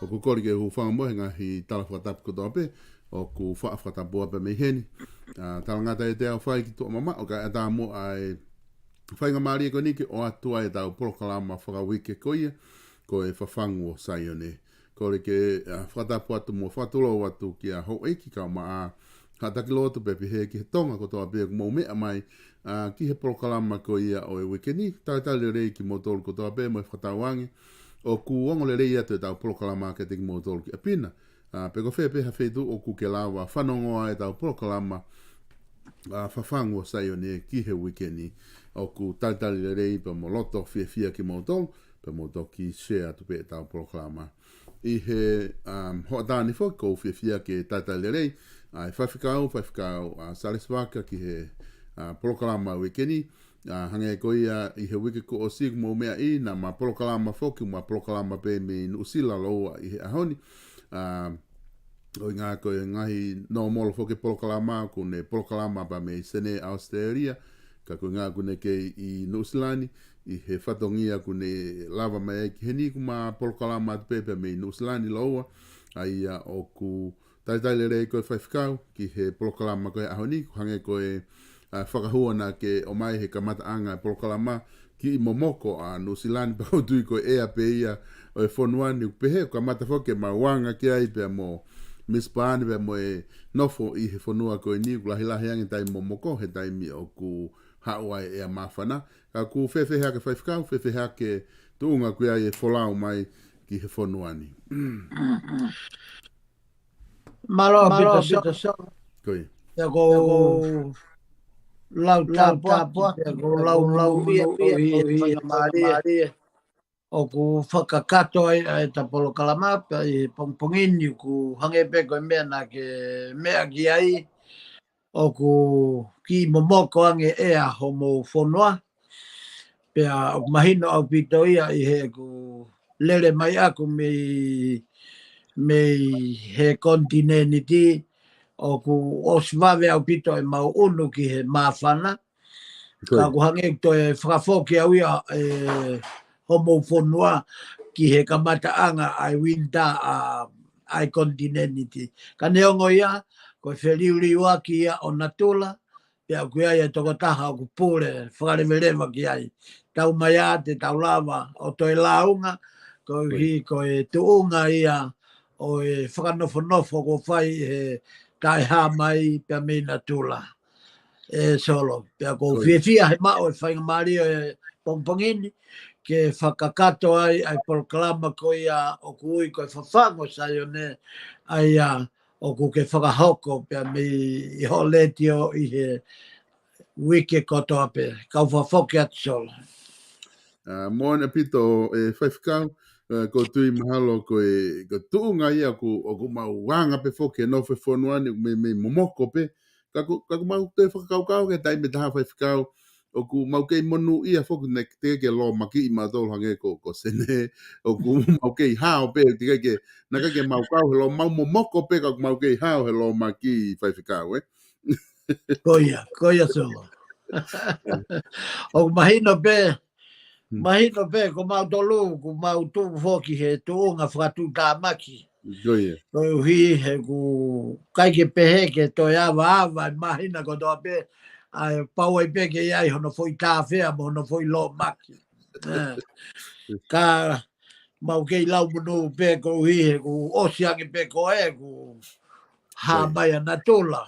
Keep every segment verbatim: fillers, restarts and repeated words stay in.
ʻOku kole ke u hūfanga mo e ngaahi tala fakatapu kotoa pē ʻoku faʻa fakatapua pē mei heni. ʻA, talangata ʻiate au fai ki tuʻa mamaʻo kae ʻatā muʻa e faingamālie ko eni ke ʻoatu ai ʻetau polokalama fakauike ko ia, ko e Fafangu ʻo Saione. Kole ke, ʻa, fakatapu atu mo fakatulou atu kia Houʻeiki kae ʻumaʻā Haʻataki Lotu pea pehē ki he Tonga kotoa pē ʻoku mou meʻa mai, ʻa, ki he polokalama ko ia ʻo e uike ni. Talitali lelei kimoutolu kotoa pē mo e fakatauange ʻoku ongo lelei atu ʻetau polokalama kiate kimoutolu ki ʻapi na. ʻA, pe ko fē pē ha feituʻu ʻoku ke lava fanongo ai ʻetau polokalama, ʻa, Fafangu ʻo Saione ki he uike ni. ʻOku talitali lelei pea mo loto fiefia kimoutolu, pea mou toki share atu pē ʻetau polokalama. ʻI he, um, hoʻatā ni foki ʻoku ou fiefia ke talitali lelei ʻa e faifekau, faifekau, ʻa, Salesi Vaka ki he, ʻa, polokalama uike ni. ʻA, hangē ko ia ʻi he uike kuo ʻosi kuo mou meʻa ai, naʻa ma polokalama foki, ma polokalama pē mei Nuʻusila lōua ʻi he ʻaho ni. ʻA, ʻuhinga ko e ngaahi nōmolo foki polokalama, ʻoku ne polokalama pē mei Senē, ʻAositelēlia, ka ko e ʻuhinga ʻoku ne kei ʻi Nuʻusila ni, ʻi he fatongia ʻoku ne lava mai ai ki heni kuo ma polokalama atu pē pea mei Nuʻusila ni lōua, ʻa ia ʻoku talitali lelei koe faifekau ki he polokalama ko e ʻaho ni, ʻoku hangē ko e, ʻa, fakahua naʻa ke ʻomai he kamataʻanga e polokalama, kiʻi momoko ʻa Nuʻusila ni pea ʻoku ou tui ko e ʻea pē ia ʻo e fonua ni ʻoku pehē, ʻoku kamata foki ke mau anga ki ai pea mo Miss Paane pea mo e nofo ʻi he fonua ko eni ʻoku lahilahi ange taimi momoko he taimi ʻoku haʻu ai e ʻea māfana. Ka ʻoku fēfē hake faifekau, fēfē hake tuʻunga ʻoku ʻi ai e folau mai ki he fonua ni. Mālō ʻaupito Solo. Ko ia. Pea ʻoku ou lau tāpuaki, pea ʻoku ou lau lau ia, ia, ia, ia, faingamālie ʻoku fakakakato ai ʻa ʻeta polokalama, pea ʻi he pongipongi ni ʻoku hangē pē ko e meʻa naʻa ke meʻa ki ai, ʻoku kiʻi momoko ange ʻea homou fonua. Pea ʻoku mahino ʻaupito ia ʻi heʻeku lele mai ʻaku mei, mei he konitinēniti, ʻoku ʻosi vave ʻaupito ʻemau ʻunu ki he māfana. Ko ia. Ka ʻoku hangē ʻoku toe fakafoki au ia ʻe homou fonua ki he kamataʻanga ʻa e uinitā ʻa, ʻa e konitinēniti. Ka neongo ia, ko e feliuliuaki ia ʻo natula, pea ʻoku ʻi ai e tokotaha ʻoku pule fakaleveleva ki ai. Tau mai ā te tau lava ʻo toe lāunga, koeʻuhi ko e tuʻunga ia ʻo e fakanofonofo kuo fai he taʻehāmai pea mei natula. ʻE Solo, pea ʻoku ou fiefia he maʻu e faingamālie ʻo e pongipongi ni, ke fakakakato ai ʻa e polokalama ko ia ʻoku ui ko e Fafangu ʻo Saione, ʻa ia ʻoku ke fakahoko pea mei ʻi ho letiō ʻi he uike kotoa pē. Kau fakafoki atu Solo. ʻA, moʻoni ʻaupito e faifekau, ʻa, ʻoku ou tui mahalo ko e, ko e tuʻunga ia ʻoku, ʻoku mau anga pē foki he nofo fonua ni, meimei momoko pē. Ka ʻoku, ka ʻoku mau toe fakakaukau ki he taimi ʻe taha faifekau, ʻoku mau kei monūʻia foki naʻe teʻeki ke lōmakiʻi mautolu hangē ko, ko Senē, ʻoku mau kei hao pē, teʻeki ke, naʻe ʻikai ke mau kau he lō, mau momoko pē ka ʻoku mau kei hao he lōmaki faifekau, ē? Ko ia, ko ia Solo. ʻOku mahino pē, mahino pē, ko mautolu, ʻoku mau tuʻu foki he tuʻunga fakatuʻutāmaki. Ko ia. Koeʻuhi he ʻoku ʻikai ke pehē ke toe avaava e māhina kotoa pē, ʻa e pau ai pē ke ʻi ai hono foʻi tāfea mo hono foʻi lōmaki. ʻE. Ka mau kei lau monū pē koeʻuhi he ʻoku ʻosi ange pē ko ē, ʻoku hā mai ʻa natula.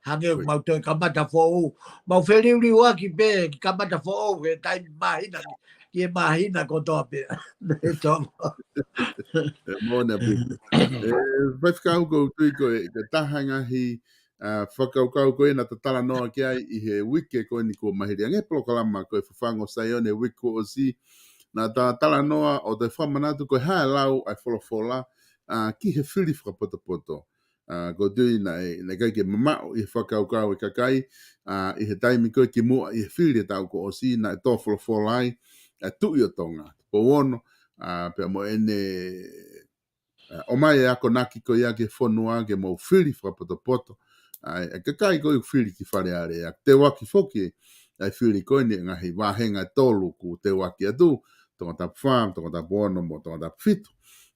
Hangē ʻoku mau toe kamata foʻou. Mau feliuliuaki pē ki kamata foʻou he taimi māhina, ki he māhina kotoa pē. Netongo. ʻE, moʻoni ʻaupito. ʻE, faifekau ʻoku ou tui ko e, ko e taha ngaahi, ʻa, fakakaukau ko ē naʻa ta talanoa ki ai ʻi he uike ko eni kuo maliu ange he polokalama ko e Fafangu ʻo Saione uike kuo ʻosi. Naʻa ta talanoa ʻo ta fakamanatu ko e hā e lau ʻa e folofola, ʻa, ki he fili fakapotopoto. ʻA, ʻoku ou tui naʻe, naʻe ʻikai ke mamaʻo ʻi he fakakaukau e kakai, ʻa, ʻi he taimi ko ē kimuʻa ʻi he fili e taʻu kuo ʻosi naʻe tō folofola ai, ʻa, Tuʻi ʻo Tonga, Tupou Ono, ʻa, pea mo ʻene, ʻa, ʻomai e akonaki ko ia ki he fonua ke mou fili fakapotopoto. ʻA, e kakai ko ē ʻoku fili ki Fale Alea, ʻa, teuaki foki, ʻa e fili ko eni ngaahi vāhenga ʻe tolu ʻoku teuaki atu, Tongatapu fā, Tongatapu ono mo Tongatapu fitu.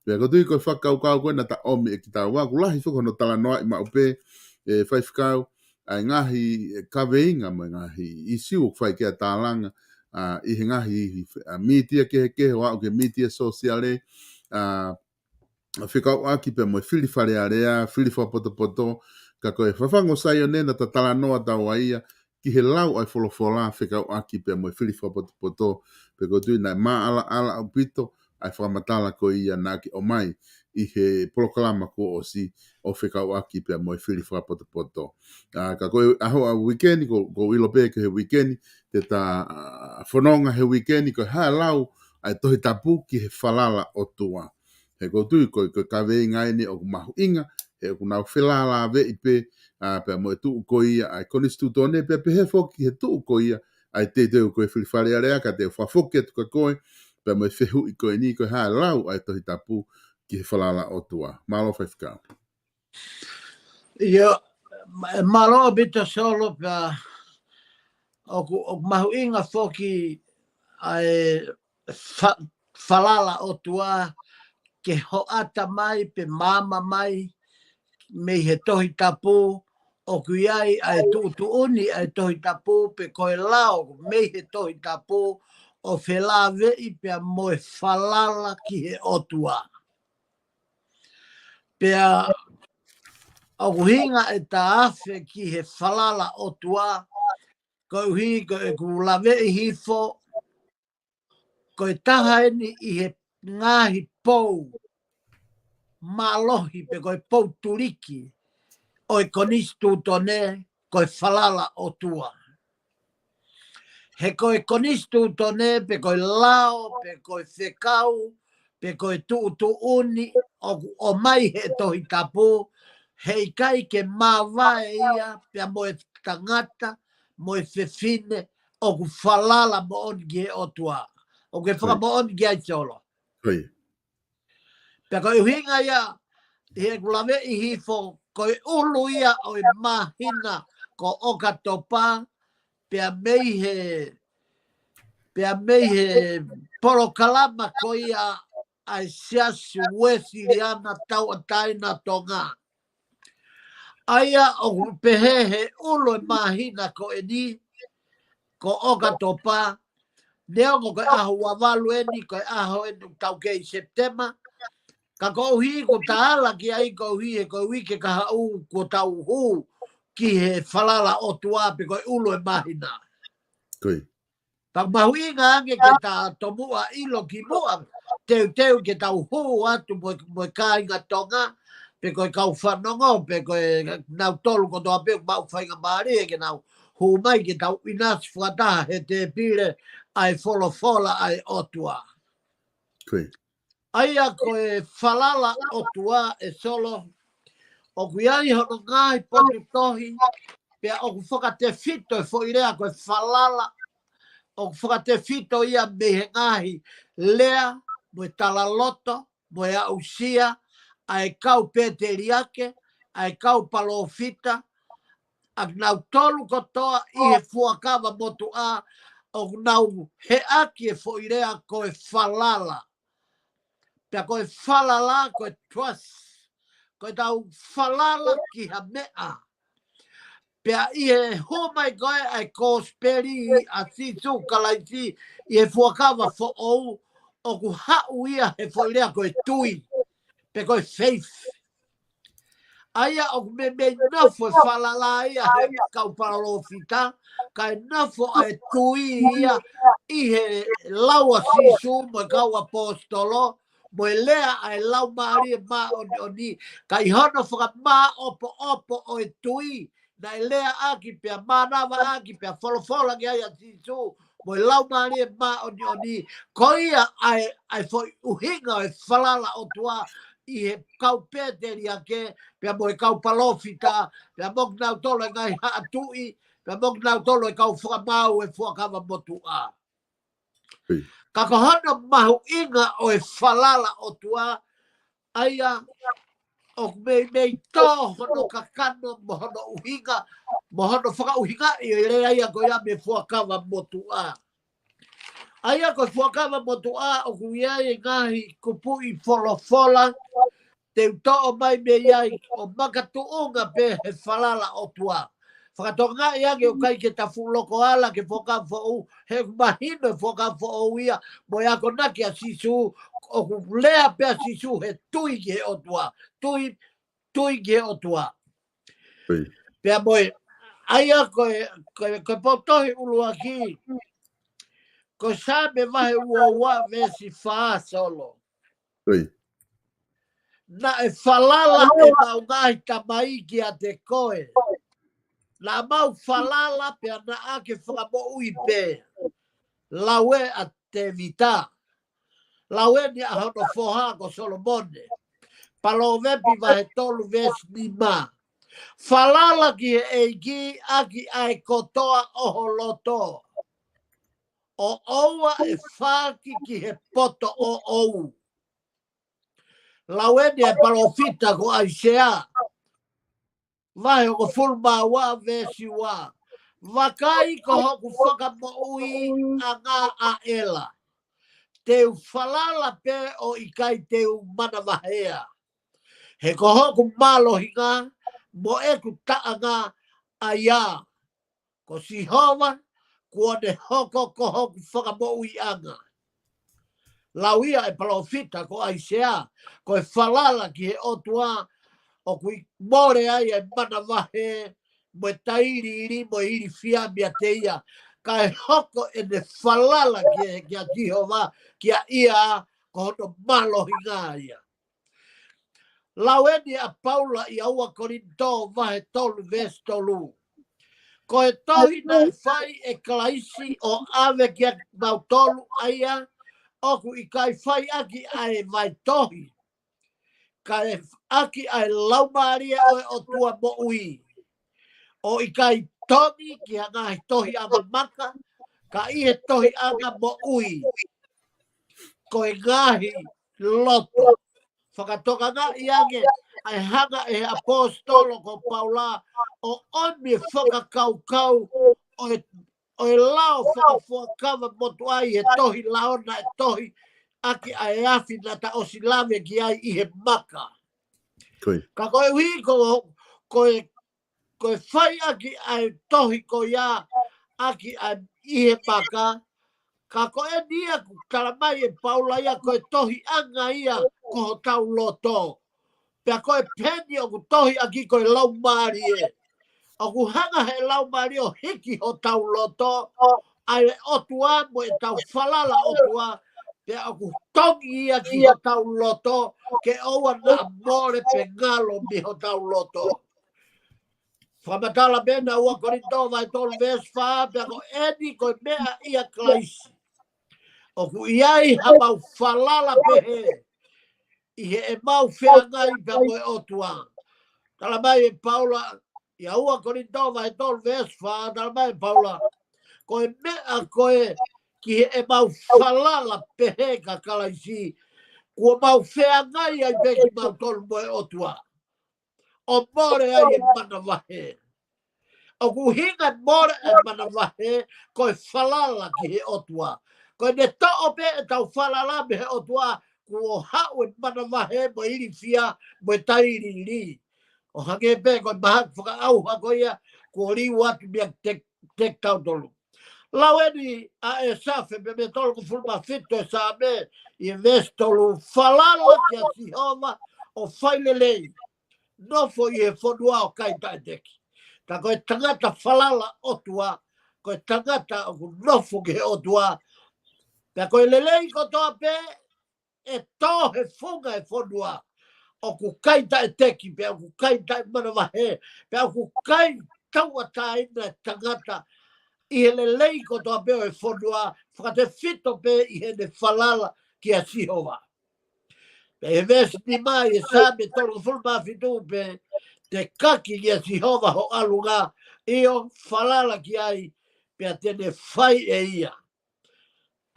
Pea ʻoku ou tui ko e fakakaukau ko ē naʻa ta ʻomi ʻe kitaua, ʻoku lahi foki hono talanoaʻi maʻu pē, ʻe faifekau, ʻa e ngaahi, ʻe, kaveinga mo e ngaahi ʻisiū ʻoku fai ki ai ʻa e tālanga, ʻa, ʻi he ngaahi, ʻi he, ʻa, mītia kehekehe ʻo aʻu ki he mītia sōsiale, ʻa, fekauʻaki pea mo e fili Fale Alea, fili fakapotopoto, ka ko e fafangu ʻo Saione naʻa ta talanoa taua ia, ki he lau ʻa e folofola fekauʻaki pea mo e fili fakapotopoto, pea ʻoku ou tui naʻe maʻalaʻala ʻaupito ʻa e fakamatala ko ia naʻa ke ʻomai ʻi he polokalama kuo ʻosi ʻo fekauʻaki pea mo e fili fakapotopoto. ʻA, ka ko e ʻaho ʻa e uike ni, ʻoku, ʻoku ou ʻilo pē ko e uike ni, te ta, ʻa, fononga he uike ni, ko e hā e lau ʻa e Tohi Tapu ki he falala ʻOtua. He ʻoku ou tui ko e, ko e kaveinga eni ʻoku mahuʻinga, he ʻoku nau felālāveʻi pē, ʻa, pea mo e tuʻu ko ia ʻa e konisitūtone, pea pehē foki he tuʻu ko ia ʻa e teuteu ko e fili Fale Alea, ka te u fakafoki atu kia koe, pea mo e fehuʻi ko eni ko e hā e lau ʻa e Tohi Tapu ki he falala ʻOtua. Mālō faifekau. ʻIo, ma-, mālō ʻaupito Solo pea ʻoku, ʻoku mahuʻinga foki ʻa e fa-, falala ʻOtua ke hoʻata mai pe maama mai mei he Tohi Tapu, ʻoku ʻi ai ʻa e tuʻutuʻuni ʻa e Tohi Tapu pe ko e lao mei he Tohi Tapu ʻo felāveʻi pea mo e falala ki he ʻOtua. Pea ʻoku ʻuhinga ʻeta afe ki he falala ʻOtua, koeʻuhi ko ʻeku laveʻi hifo, ko e taha eni ʻi he ngaahi pou mālohi pe ko e pou tuliki ʻo e konisitūtone, ko e falala ʻOtua. He ko e konisitūtone, pe ko e lao, pe ko e fekau, pe ko e tuʻutuʻuni ʻoku ʻomai he Tohi Tapu, heʻikai ke māvae ia pea mo e tangata, mo e fefine, ʻoku falala moʻoni ki he ʻOtua. ʻOku ke fakamoʻoni ki ai Solo. Pea ko e ʻuhinga ia, ʻi heʻeku laveʻi hifo, ko e ʻulu ia ʻo e māhina ko ʻOkatopa, pea mei he, pea mei he polokalama ko ia ʻa e Siasi Uēsiliana Tauʻatāina Tonga. ʻA ia ʻoku pehē he ʻulu e māhina ko eni, ko ʻOkatopa, neongo ko e ʻaho ua valu eni, ko e ʻaho eni ʻoku tau kei Sepitema, ka koeʻuhi ko ʻeta ala ki ai koeʻuhi he ko e uike kahaʻu kuo tau hū ki he falala ʻOtua pe ko e ʻulu e māhina. Ka ʻoku mahuʻinga ange ke ta tomuʻa ʻilo kimuʻa, teuteu ke tau hū atu mo, mo e kāinga Tonga, pe ko e kau fanongo, pe ko e nautolu kotoa pē ʻoku maʻu faingamālie ke nau hū mai ke tau ʻinasi fakataha he tēpile ʻa e folofola ʻa e ʻOtua. ʻA ia ko e falala ʻOtua ʻe Solo, ʻoku ʻi ai hono ngaahi potu tohi, pea ʻoku fakatefito e foʻi lea ko e falala, ʻoku fakatefito ia mei he ngaahi lea, mo e talaloto, mo e aʻusia ʻa e kau pēteliake, ʻa e kau palōfita, ʻa kinautolu kotoa ʻi he Fuakava Motuʻa, ʻoku nau heʻaki e foʻi lea ko e falala. Pea ko e falala, ko e trust. Ko ʻetau falala ki ha meʻa. Pea ʻi he hū mai ko ē ʻa e kosipeli ʻa Sīsū Kalaisi ʻi he Fuakava Foʻou, ʻoku haʻu ia he foʻi lea ko e tui, pe ko e faith. ʻA ia ʻoku meimei nofo e falala ia he kau palōfita, kae nofo ʻa e tui ia ʻi he lau ʻa Sīsū mo e kau ʻaposetolo, mo e lea ʻa e Laumālie Māʻoniʻoni, ka ʻi hono fakamāʻopoʻopo ʻo e tui, naʻe leaʻaki pea mānavaʻaki pea folofola ki ai ʻa Sīsū, mo e Laumālie Māʻoniʻoni, ko ia ʻa e, ʻa e foʻi ʻuhinga ʻo e falala ʻOtua ʻi he kau pēteliake, pea mo e kau palōfita, pea mo kinautolu e ngaahi haʻa tuʻi, pea mo kinautolu e kau fakamaau e Fuakava Motuʻa. Ka ko hono mahuʻinga ʻo e falala ʻOtua, ʻa ia ʻoku meimei tō hono kakano mo hono ʻuhinga, mo hono fakaʻuhingaʻi ʻo e lea ia ko ia mei he Fuakava Motuʻa. ʻA ia ko e Fuakava Motuʻa ʻoku ʻi ai e ngaahi kupuʻi folofola te u toʻo mai mei ai ʻo makatuʻunga pē he falala ʻOtua. Fakatokangaʻi ange ʻoku ʻikai ke ta fuʻu loko ala ki he Fuakava Foʻou, he ʻoku mahino e Fuakava Foʻou ia mo e akonaki ʻa Sīsū, ʻoku lea pē ʻa Sīsū he tui ki he ʻOtua, tui, tui ki he ʻOtua. Pea mo e, ʻa ia ko e, ko e, ko e potu tohi ʻuluaki, ko Saame vahe ua ua veesi fā, Solo. Naʻe falala ʻemau ngaahi tamai kiate koe. Naʻa mau falala pea naʻa ke fakamoʻui pē. Lau ē ʻa Tēvita. Lau eni ʻa hono foha ko Solomone. Palōvepi vahe tolu veesi nima. Falala ki he ʻEiki ʻaki ʻa e kotoa ʻo ho loto, ʻo ʻoua ʻe fāki ki he poto ʻoʻou. Lau eni ʻa e palōfita ko ʻAisea, vahe hongofulu mā ua veesi ua. Vakai ko hoku fakamoʻuiʻanga ʻaʻela. Te u falala pē ʻo ʻikai te u manavahē. He ko hoku mālohinga mo ʻeku taʻanga ʻa ia. Ko Sihova, kuo ne hoko ko hoku fakamoʻuiʻanga. Lau ia ʻe palōfita ko ʻAisea, ko e falala ki he ʻOtua, ʻoku ʻi mole ai e manavahē, mo e tailiili, mo e ilifia meiate ia. Kae hoko ʻene falala ki he, kia Sihova, kia ia, ko hono mālohinga ia. Lau eni ʻa Paula ʻi he ua Kolinitō vahe tolu veesi tolu. Ko e tohi naʻe fai ʻe Kalaisi ʻo ʻave kia mautolu ʻa ia, ʻoku ʻikai fai ʻaki ʻa e vaitohi, kae ʻaki ʻa e Laumālie ʻo e ʻOtua moʻui. ʻO ʻikai tongi ki ha ngaahi tohiʻanga maka, ka ʻi he tohiʻanga moʻui. Ko e ngaahi loto. Fakatokangaʻi ange ʻa e hanga ʻe he ʻaposetolo ko Paula ʻo ʻomi e fakakaukau ʻo e, ʻo e lao fakafuakava motuʻa ʻi he tohi lao naʻe tohi ʻaki ʻa e afi naʻa ta ʻosi lave ki ai ʻi he maka. Ka koeʻuhi ko, ko e ko e fai ʻaki ʻa e tohi ko ia ʻaki ʻa ʻi he maka, ka ko eni ia ʻoku tala mai ʻe Paula ia ko e tohiʻanga ia ko hotau loto. Pea ko e peni ʻoku tohi ʻaki ko e Laumālie. ʻOku hanga he Laumālie ʻo hiki hotau loto, ʻa e ʻOtua mo ʻetau falala ʻOtua, pea ʻoku tongi ia ki hotau loto, ke ʻoua naʻa mole pe ngalo mei hotau loto. Fakamatala pē ena ua Kolinitō vahe tolu veesi fā, pea ko eni ko e meʻa ʻia Kalaisi. ʻOku ʻi ai haʻamau falala pehē, ʻi heʻemau feangai pea mo e ʻOtua. Tala mai ʻe Paula, ʻi he ua Kolinitō vahe tolu veesi fā, tala mai ʻe Paula. Ko e meʻa ko ē ki heʻemau falala pehē kia Kalaisi, kuo mau feangai ai pē kimautolu mo e ʻOtua. ʻO mole ai e manavahē. ʻOku ʻuhinga e mole e manavahē, ko e falala ki he ʻOtua. Ko ʻene toʻo pē ʻetau falala mei he ʻOtua, kuo haʻu e manavahē mo e ilifia, mo e tailiili. ʻO hangē pē ko e mahaki fakaʻauha ko ia, kuo liu atu meiate, te kitautolu. Lau eni ʻa ʻEsafe pea mo e tolungofulu mā fitu e Saame, ʻi he veesi tolu, falala kia Sihova ʻo fai lelei, nofo ʻi he fonua ʻo kai taʻeteki. Ka ko e tangata falala ʻOtua, ko e tangata ʻoku nofo ki he ʻOtua. Pea ko e lelei kotoa pē, ʻe tō he funga e fonua, ʻoku kai taʻeteki, pea ʻoku kai taʻemanavahē, pea ʻoku kai tauʻatāina e tangata, ʻi he lelei kotoa pē ʻo e fonua, fakatefito pē ʻi heʻene falala kia Sihova. Pea ʻi he veesi nima ʻi he Saame tolungofulu mā fitu pē, tekaki kia Sihova ho ʻalunga, ʻio falala ki ai, pea te ne fai ʻe ia.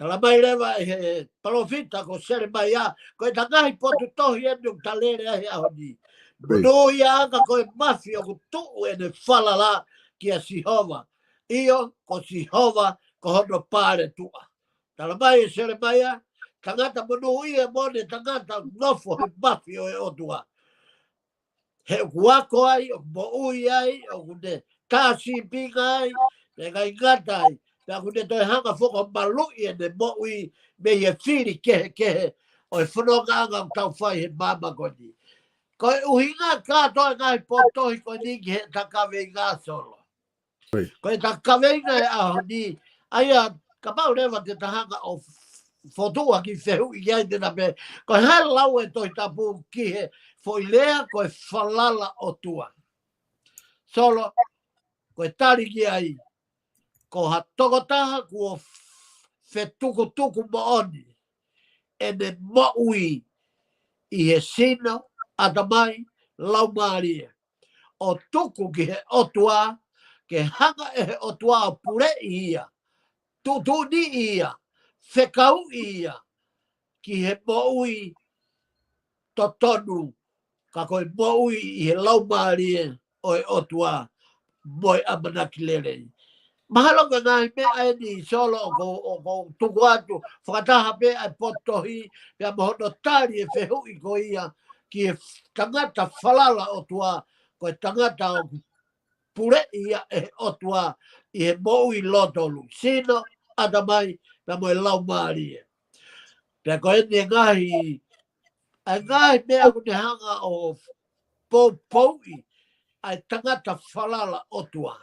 Tala mai leva ʻe he palōfita ko Selemaia, ko e ngaahi potu tohi eni ʻoku ta lele ai he ʻaho ni. Monūʻiaʻanga ko e mafi ʻoku tuʻu ʻene falala kia Sihova. ʻIo, ko Sihova, ko hono paletuʻa. Tala mai ʻe Selemaia, tangata monūʻia moʻoni, tangata nofo he mafi ʻo e ʻOtua. He ʻoku ako ai, ʻoku moʻui ai, ʻoku ne tā sīpinga ai, pea ʻikai ngata ai, pea ʻoku ne toe hanga foki ʻo maluʻi ʻene moʻui mei he fili kehekehe ʻo e fonongaʻanga ʻoku tau fai he māmani ko eni. Ko e ʻuhinga kātoa e ngaahi potohi ko eni ki heʻeta kaveinga, Solo. Ko ʻeta kaveinga he ʻaho ni, ʻa ia kapau leva te ta hanga ʻo fokotuʻu ha kiʻi fehuʻi ki ai, te ta pehē, ko e hā e lau ʻa e Tohi Tapu ki he foʻi lea ko e falala ʻOtua? Solo, ko e tali ki ai, ko ha tokotaha kuo fetukutuku moʻoni ʻene moʻui ʻi he sino, ʻatamai, laumālie, ʻo tuku ki he ʻOtua, ke hanga ʻe he ʻOtua ʻo puleʻi ia, tuʻutuʻuni ia, fekauʻi ia ki he moʻui totonu, ka ko e moʻui ʻi he laumālie ʻo e ʻOtua mo e ʻamanaki lelei. Mahalo ko e ngaahi meʻa eni, Solo, ʻoku ou, ʻoku ou tuku atu, fakataha pē ʻa e potohi, pea mo hono tali e fehuʻi ko ia ki he tangata falala ʻOtua, ko e tangata ʻoku puleʻi ia ʻe he ʻOtua ʻi he moʻui lōtolu, sino, ʻatamai, pea mo e laumālie. Pea ko eni e ngaahi, ʻa e ngaahi meʻa ʻoku ne hanga ʻo poupouʻi ʻa e tangata falala ʻOtua.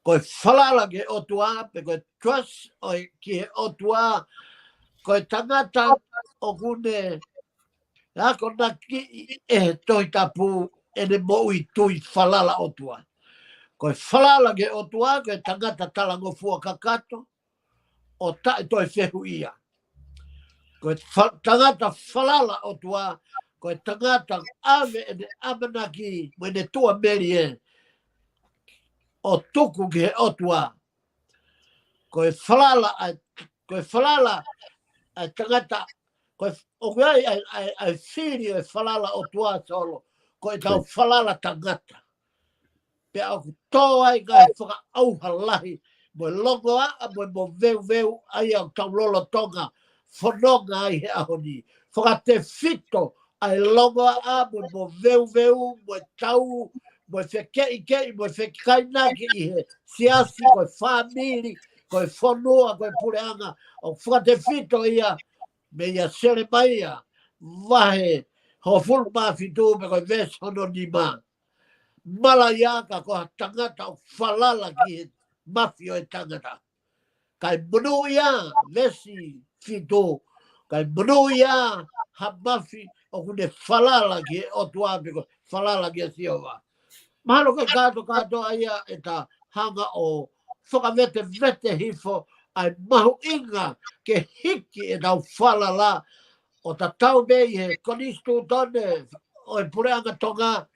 Ko e falala ki he ʻOtua, pe ko e trust ʻo e ki he ʻOtua, ko e tangata ʻoku ne akonakiʻi ʻe he Tohi Tapu ʻene moʻui tui falala ʻOtua. Ko e falala ki he ʻOtua, ko e tangata talangofua kakato, ʻo taʻe toe fehuʻia. Ko e fa-, tangata falala ʻOtua, ko e tangata ʻave ʻene ʻamanaki mo ʻene tuʻamelie ʻo tuku ki he ʻOtua. Ko e falala ʻa e, ko e falala ʻa e tangata, ko e, ʻoku ʻi ai ʻa e, ʻa e, ʻa e fili ʻo e falala ʻOtua, Solo, ko ʻetau falala tangata. Pea ʻoku tō ai ngaahi fakaʻauha lahi, mo e longoaʻa, mo e moveuveu, ʻa ia ʻoku tau lolotonga fononga ai he ʻaho ni. Fakatefito ʻa e longoaʻa, mo e moveuveu, mo e tau, mo e fekeʻikeʻi, mo e fekainaki ʻi he siasi, ko e fāmili, ko e fonua, ko e puleʻanga, ʻoku fakatefito ia meia Selemaia vahe hongofulu mā fitu, pea ko e veesi hono nima. Malaʻia ka ko ha tangata ʻoku falala ki he mafi ʻo e tangata. Kae monūʻia, veesi fitu, kae monūʻia ha mafi ʻoku ne falala ki he ʻOtua pe ko e falala kia Sihova. Mahalo ko e kātoa kātoa ia ʻeta hanga ʻo fakavetevete hifo ʻa e mahuʻinga ke hiki ʻetau falala ʻo tatau pē ʻi he konisitūtone ʻo e Puleʻanga Tonga,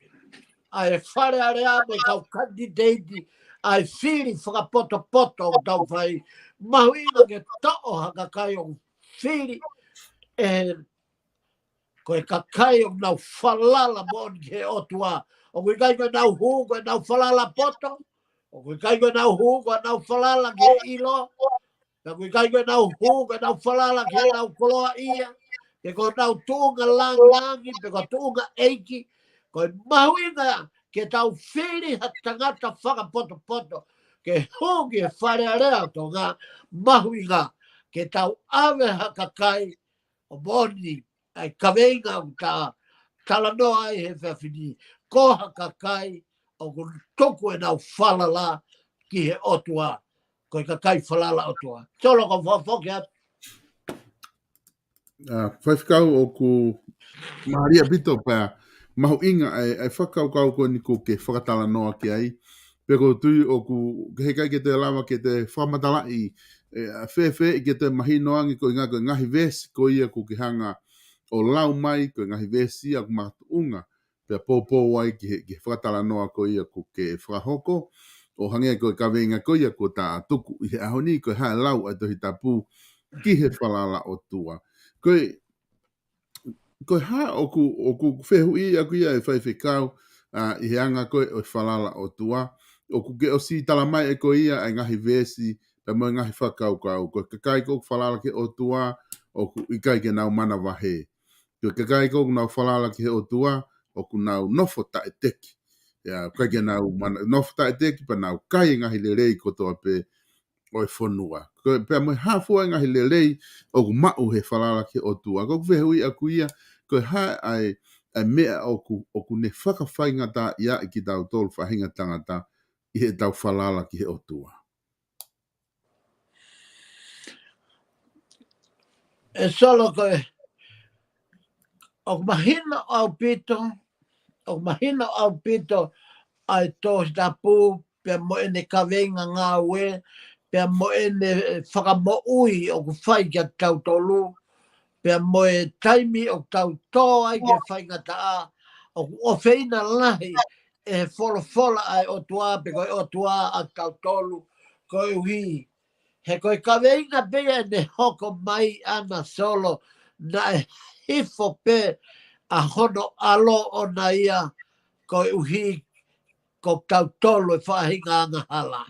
ʻa e Fale Alea mo e kau kanititeiti, ʻa e fili fakapotopoto ʻoku tau fai. Mahuʻinga ke toʻo ha kakai ʻoku fili ʻe he, ko e kakai ʻoku nau falala moʻoni ki he ʻOtua. ʻOku ʻikai ko ʻenau hū ko ʻenau falala poto. ʻOku ʻikai ko ʻenau hū ko ʻenau falala ki he ʻilo. Pea ʻoku ʻikai ko ʻenau hū ko ʻenau falala ki heʻenau koloaʻia, pe ko ʻenau tuʻunga langilangi, pe ko e tuʻunga ʻeiki. Ko e mahuʻinga ke tau fili ha tangata fakapotopoto ke hū ki he Fale Alea ʻo Tonga, mahuʻinga ke tau ʻave ha kakai ʻo moʻoni ʻa e kaveinga ʻoku ta talanoa ai he efiafi ni, ko ha kakai ʻoku tuku ʻenau falala ki he ʻOtua, ko e kakai falala ʻOtua. Solo, ko e fakafoki atu. ʻA, Faifekau, ʻoku mālie ʻaupito pea mahuʻinga ʻa e, ʻa e fakakaukau ko eni ʻoku ke fakatalanoa ki ai. Pea ʻoku ou tui ʻoku, ʻoku ʻikai ke toe lava ke toe fakamatalaʻi, ʻe, ʻa fēfē ke toe mahino ange ko e ngaahi, ko e ngaahi veesi ko ia ʻoku ke hanga ʻo lau mai, ko e ngaahi veesi ia ʻoku makatuʻunga pea poupou ai ki he, ki he fakatalanoa ko ia ʻoku ke fakahoko, ʻo hangē ko e kaveinga ko ia ʻoku ta tuku ʻi he ʻaho ni, ko e hā e lau ʻa e Tohi Tapu ki he falala ʻOtua. Ko e, ko e hā ʻoku, ʻoku fehuʻi ʻaku ia ʻe Faifekau, ʻa, ʻi he anga ko ē ʻo e falala ʻOtua, ʻoku ke ʻosi tala mai ʻe koe ia ʻa e ngaahi veesi pea mo e ngaahi fakakaukau. Ko e kakai ʻoku falala ki he ʻOtua, ʻoku ʻikai ke nau manavahē. Ko e kakai ʻoku nau falala ki he ʻOtua, ʻoku nau nofo taʻeteki. ʻIo, ʻikai ke nau mana-, nofo taʻeteki, pea nau kai e ngaahi lelei kotoa pē ʻo e fonua. Ko e, pea mo e hā fua e ngaahi lelei ʻoku maʻu he falala ki he ʻOtua. Ko ʻeku fehuʻi ʻaʻaku ia, ko e hā ʻa e, ʻa e meʻa ʻoku, ʻoku ne fakafaingataʻaʻiaʻi kitautolu faʻahinga tangata ʻi heʻetau falala ki he ʻOtua. ʻE Solo, ko e, ʻoku mahino ʻaupito, ʻoku mahino ʻaupito ʻa e Tohi Tapu, pea mo ʻene kaveinga ngāue, pea mo ʻene fakamoʻui ʻoku fai kia tautolu, pea mo e taimi ʻoku tau tō ai ki he faingataʻa, ʻoku ʻofeina lahi ʻe he folofola ʻa e ʻOtua, pe ko e ʻOtua ʻa tautolu, koeʻuhi he ko e kaveinga pē ia ʻene hoko mai ʻana, Solo, naʻe hifo pē ʻa hono ʻAlo ʻoʻona ia, koeʻuhi ko tautolu e faʻahinga angahala.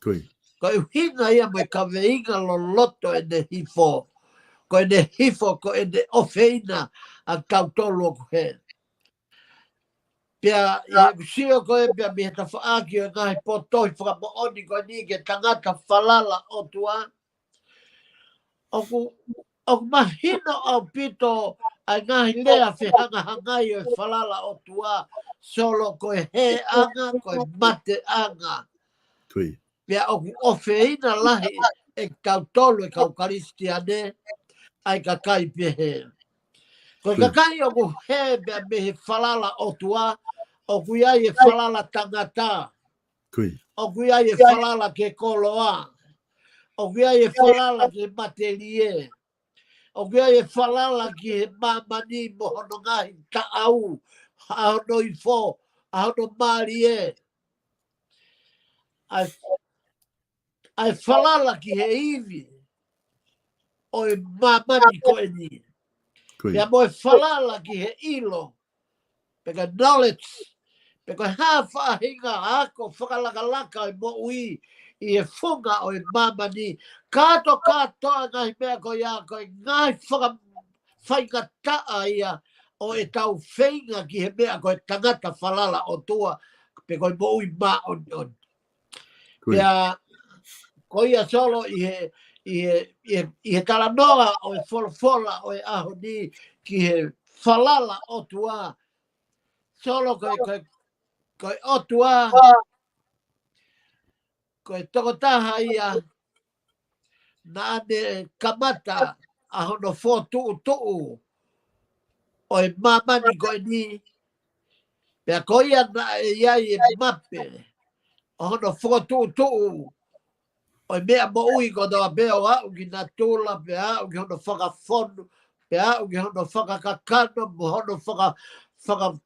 Ko ia. Ko e ʻuhinga ia mo e kaveinga loloto ʻene hifo. Ko ʻene hifo, ko ʻene ʻofeina ʻa tautolu ʻoku hē. Pea ʻi heʻeku sio ko ē pea mei he tafaʻaki ʻo e ngaahi potohi fakamoʻoni ko eni ki he tangata falala ʻOtua, ʻoku, ʻoku mahino ʻaupito ʻa e ngaahi lea fehangahangai ʻo e falala ʻOtua, Solo, ko e hēʻanga, ko e mateʻanga. Ko ia. Pea ʻoku ʻofeina lahi ʻe tautolu e kau Kalisitiane ʻa e kakai pehē. Ko e Ko ia. kakai ʻoku hē pea mei he falala ʻOtua, ʻoku ʻi ai e falala tangata. Ko ia. ʻOku ʻi ai e falala ki he koloa. ʻOku ʻi ai e falala ki he matelie. ʻOku ʻi ai e falala ki he māmani mo hono ngaahi taʻau, ʻa hono ifo, ʻa hono mālie. ʻA e, ʻa e falala ki he ivi ʻo e māmani ko eni. Ko ia. Pea mo e falala ki he ʻilo, pe ko e knowledge, pe ko e hā faʻahinga ako fakalakalaka ʻo e moʻui ʻi he funga ʻo e māmani. Kātokātoa ngaahi meʻa ko ia, ko e ngaahi faka-, faingataʻa ia ʻo ʻetau feinga ki he meʻa ko e tangata falala ʻOtua, pe ko e moʻui māʻoniʻoni. Ko ia. Pea, ko ia Solo ʻi he, ʻi he, ʻi he, ʻi he talanoa ʻo e folofola ʻo e ʻaho ni ki he falala ʻOtua. Solo, ko e, ko e, ko e ʻOtua, ko e tokotaha ia naʻa ne kamata ʻa hono fokotuʻutuʻu ʻo e māmani ko eni. Pea ko ia naʻe ʻi ai e mape ʻo hono fokotuʻutuʻu ʻo e meʻa moʻui kotoa pē, ʻo aʻu ki natula, pea aʻu ki hono fakafonu, pea aʻu ki hono fakakakano, mo hono faka-, faka-,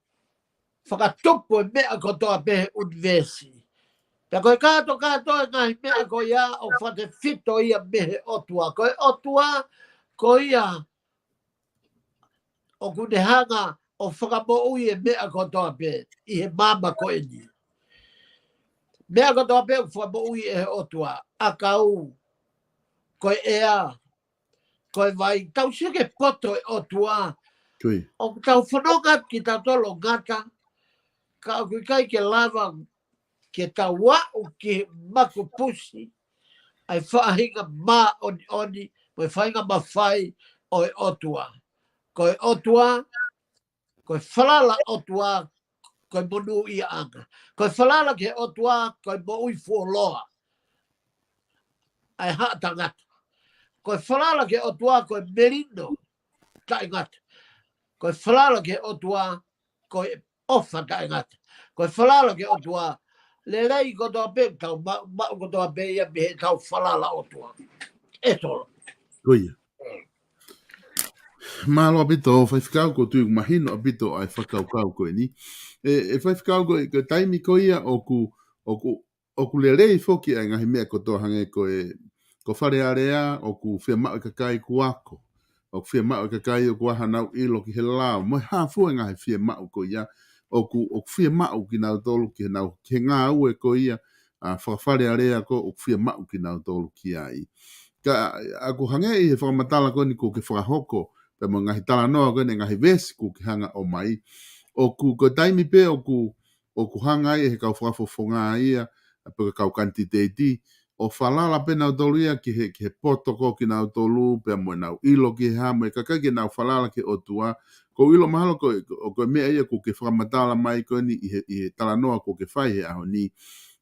fakatupu e meʻa kotoa pē he ʻunivēsi. Pea ko e kātokātoa e ngaahi meʻa ko ia ʻoku fakatefito ia mei he ʻOtua. Ko e ʻOtua, ko ia ʻoku ne hanga ʻo fakamoʻui e meʻa kotoa pē ʻi he māmani ko eni. Meʻa kotoa pē ʻoku fakamoʻui ʻe he ʻOtua, ʻakau, ko e ʻea, ko e vai, tau sio ki he poto ʻo e ʻOtua. Ko ia. ʻOku tau fononga kitautolu ʻo ngata, ka ʻoku ʻikai ke lava ke tau aʻu ki he makupusi ʻa e faʻahinga māʻoniʻoni mo e faʻahinga mafai ʻo e ʻOtua. Ko e ʻOtua, ko e falala ʻOtua, ko e monūʻiaʻanga. Ko e falala ki he ʻOtua, ko e moʻui fuoloa ʻa e haʻa tangata. Ko e falala ki he ʻOtua, ko e melino taʻengata. Ko e falala ki he ʻOtua, ko e ʻofa taʻengata. Ko e falala ki he ʻOtua, lelei kotoa pē, tau ma-, maʻu kotoa pē ia mei heʻetau falala ʻOtua. ʻE Solo. Ko ia. Mālō ʻaupito, Faifekau, ʻoku ou tui ʻoku mahino ʻaupito ʻa e fakakaukau ko eni. ʻE, ʻe Faifekau, ko e, ko e taimi ko ia ʻoku, ʻoku, ʻoku lelei foki ʻa e ngaahi meʻa kotoa hangē ko e, ko Fale Alea, ʻoku fiemaʻu e kakai ʻoku ako. ʻOku fiemaʻu e kakai ʻoku ʻi ai haʻanau ʻilo ki he lao. Mo e hā fua e ngaahi fiemaʻu ko ia, ʻoku, ʻoku fiemaʻu kinautolu ki heʻenau, ki he ngāue ko ia, ʻa, fakafalealea ko ē ʻoku fiemaʻu kinautolu ki ai. Ka, ʻa, ʻoku hangē ʻi he fakamatala ko eni kuo ke fakahoko, pea mo e ngaahi talanoa ko eni, ngaahi veesi kuo ke hanga ʻo ʻomai. ʻOku, ko e taimi pē ʻoku, ʻoku hanga ai ʻe he kau fakafofonga ia, pe ko e kau kanititeiti, ʻo falala pē nautolu ia ki he, ki he poto ko ē kinautolu, pea mo ʻenau ʻilo ki he hā, mo e ʻikai ke nau falala ki he ʻOtua. ʻOku ou ʻilo mahalo ko, ko, ko e meʻa ia kuo ke fakamatala mai ko eni ʻi he, ʻi he talanoa kuo ke fai he ʻaho ni.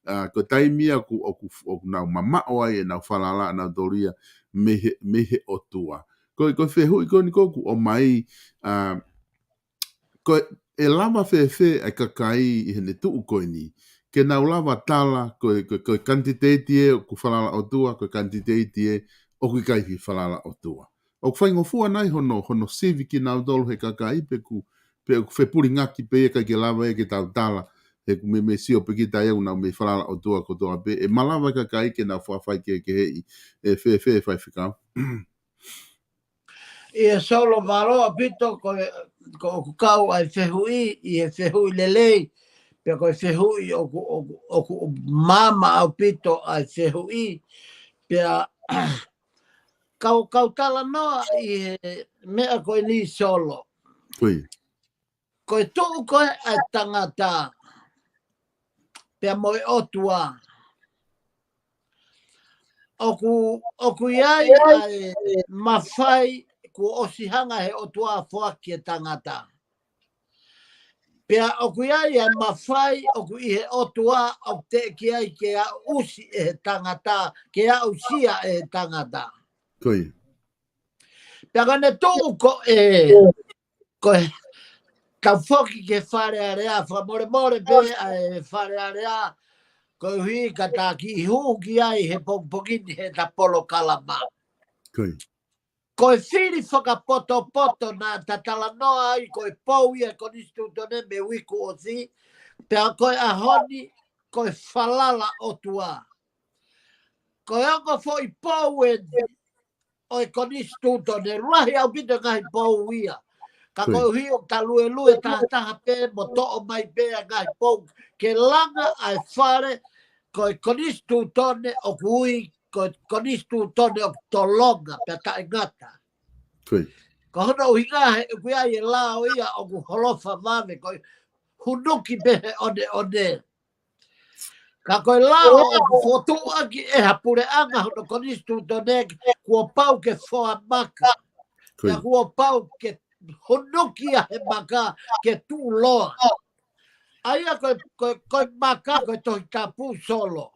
ʻA, ko e taimi ia ʻoku, ʻoku, ʻoku nau mamaʻo ai ʻenau falala ʻanautolu ia mei he, mei he ʻOtua. Ko, ko e fehuʻi ko eni ko ē ʻoku ʻomai, ʻa, ko e lava fēfē ʻa e kakai ʻi heʻene tuʻu ko eni ke nau lava tala ko e, ko e, ko e kanititeiti ē ʻoku falala ʻOtua, ko e kanititeiti ē ʻoku ʻikai ke falala ʻOtua. ʻOku faingofua nai hono, hono sivi kinautolu he kakai pe ʻoku, pe ʻoku fepulingaki pē ia ʻikai ke lava ia ke tau tala, he ʻoku meimei sio pē kita ia ʻoku nau mei falala ʻOtua kotoa pē, ʻe malava e kakai ke nau fakafaikehekeheʻi, ʻe fēfē faifekau? ʻIo Solo, mālō ʻaupito ko e, ko ʻoku kau ʻa e fehuʻi, ʻi he fehuʻi lelei, pea ko e fehuʻi ʻoku, ʻoku, ʻoku maama ʻaupito ʻa e fehuʻi, pea kau, kau talanoa ʻi he meʻa ko eni Solo. Ko e. Ko e tuʻu ko ē ʻa e tangata, pea mo e ʻOtua. ʻOku, ʻoku ʻi ai ʻa e mafai kuo ʻosi hanga he ʻOtua ʻo foaki ki he tangata. Pea ʻoku ʻi ai ʻa e mafai ʻoku ʻi he ʻOtua ʻoku teʻeki ai ke aʻusia ʻe he tangata, ke aʻusia ʻe he tangata. Ko ia. Pea ka ne tuʻu ko ē, ko e, tau foki ki he Fale Alea, fakamolemole pē ʻa e Fale Alea, koeʻuhi ka ta kiʻi hū ki ai he pongipongi ni he ta polokalama. Ko ia. Ko e fili fakapotopoto naʻa ta talanoa ai, ko e pou ia e konisitūtone mei he uike kuo ʻosi, pea ko e ʻaho ni, ko e falala ʻOtua. Ko e ongo foʻi pou eni ʻo e konisitūtone, lahi ʻaupito e ngaahi pou ia. Ka Ko ia. koeʻuhi ʻoku ta luelue tahataha pē mo toʻo mai pē ʻa e ngaahi pou ke langa ʻa e fale, ko e konisitūtone ʻoku ui, ko e konisitūtone ʻoku tolonga pea taʻengata. Ko ia. Ko hono ʻuhinga he ʻoku ʻi ai e lao ia ʻoku holofa vave, ko e hunuki pē he ʻoneʻone. Ka ko e lao ʻoku fokotuʻu ʻaki ʻe ha puleʻanga hono konisitūtone kuo pau ke foa maka. Ko ia. Pea kuo pau ke hunuki ʻa e maka ke tuʻuloa. ʻA ia ko e, ko e, ko e maka ko e Tohi Tapu Solo.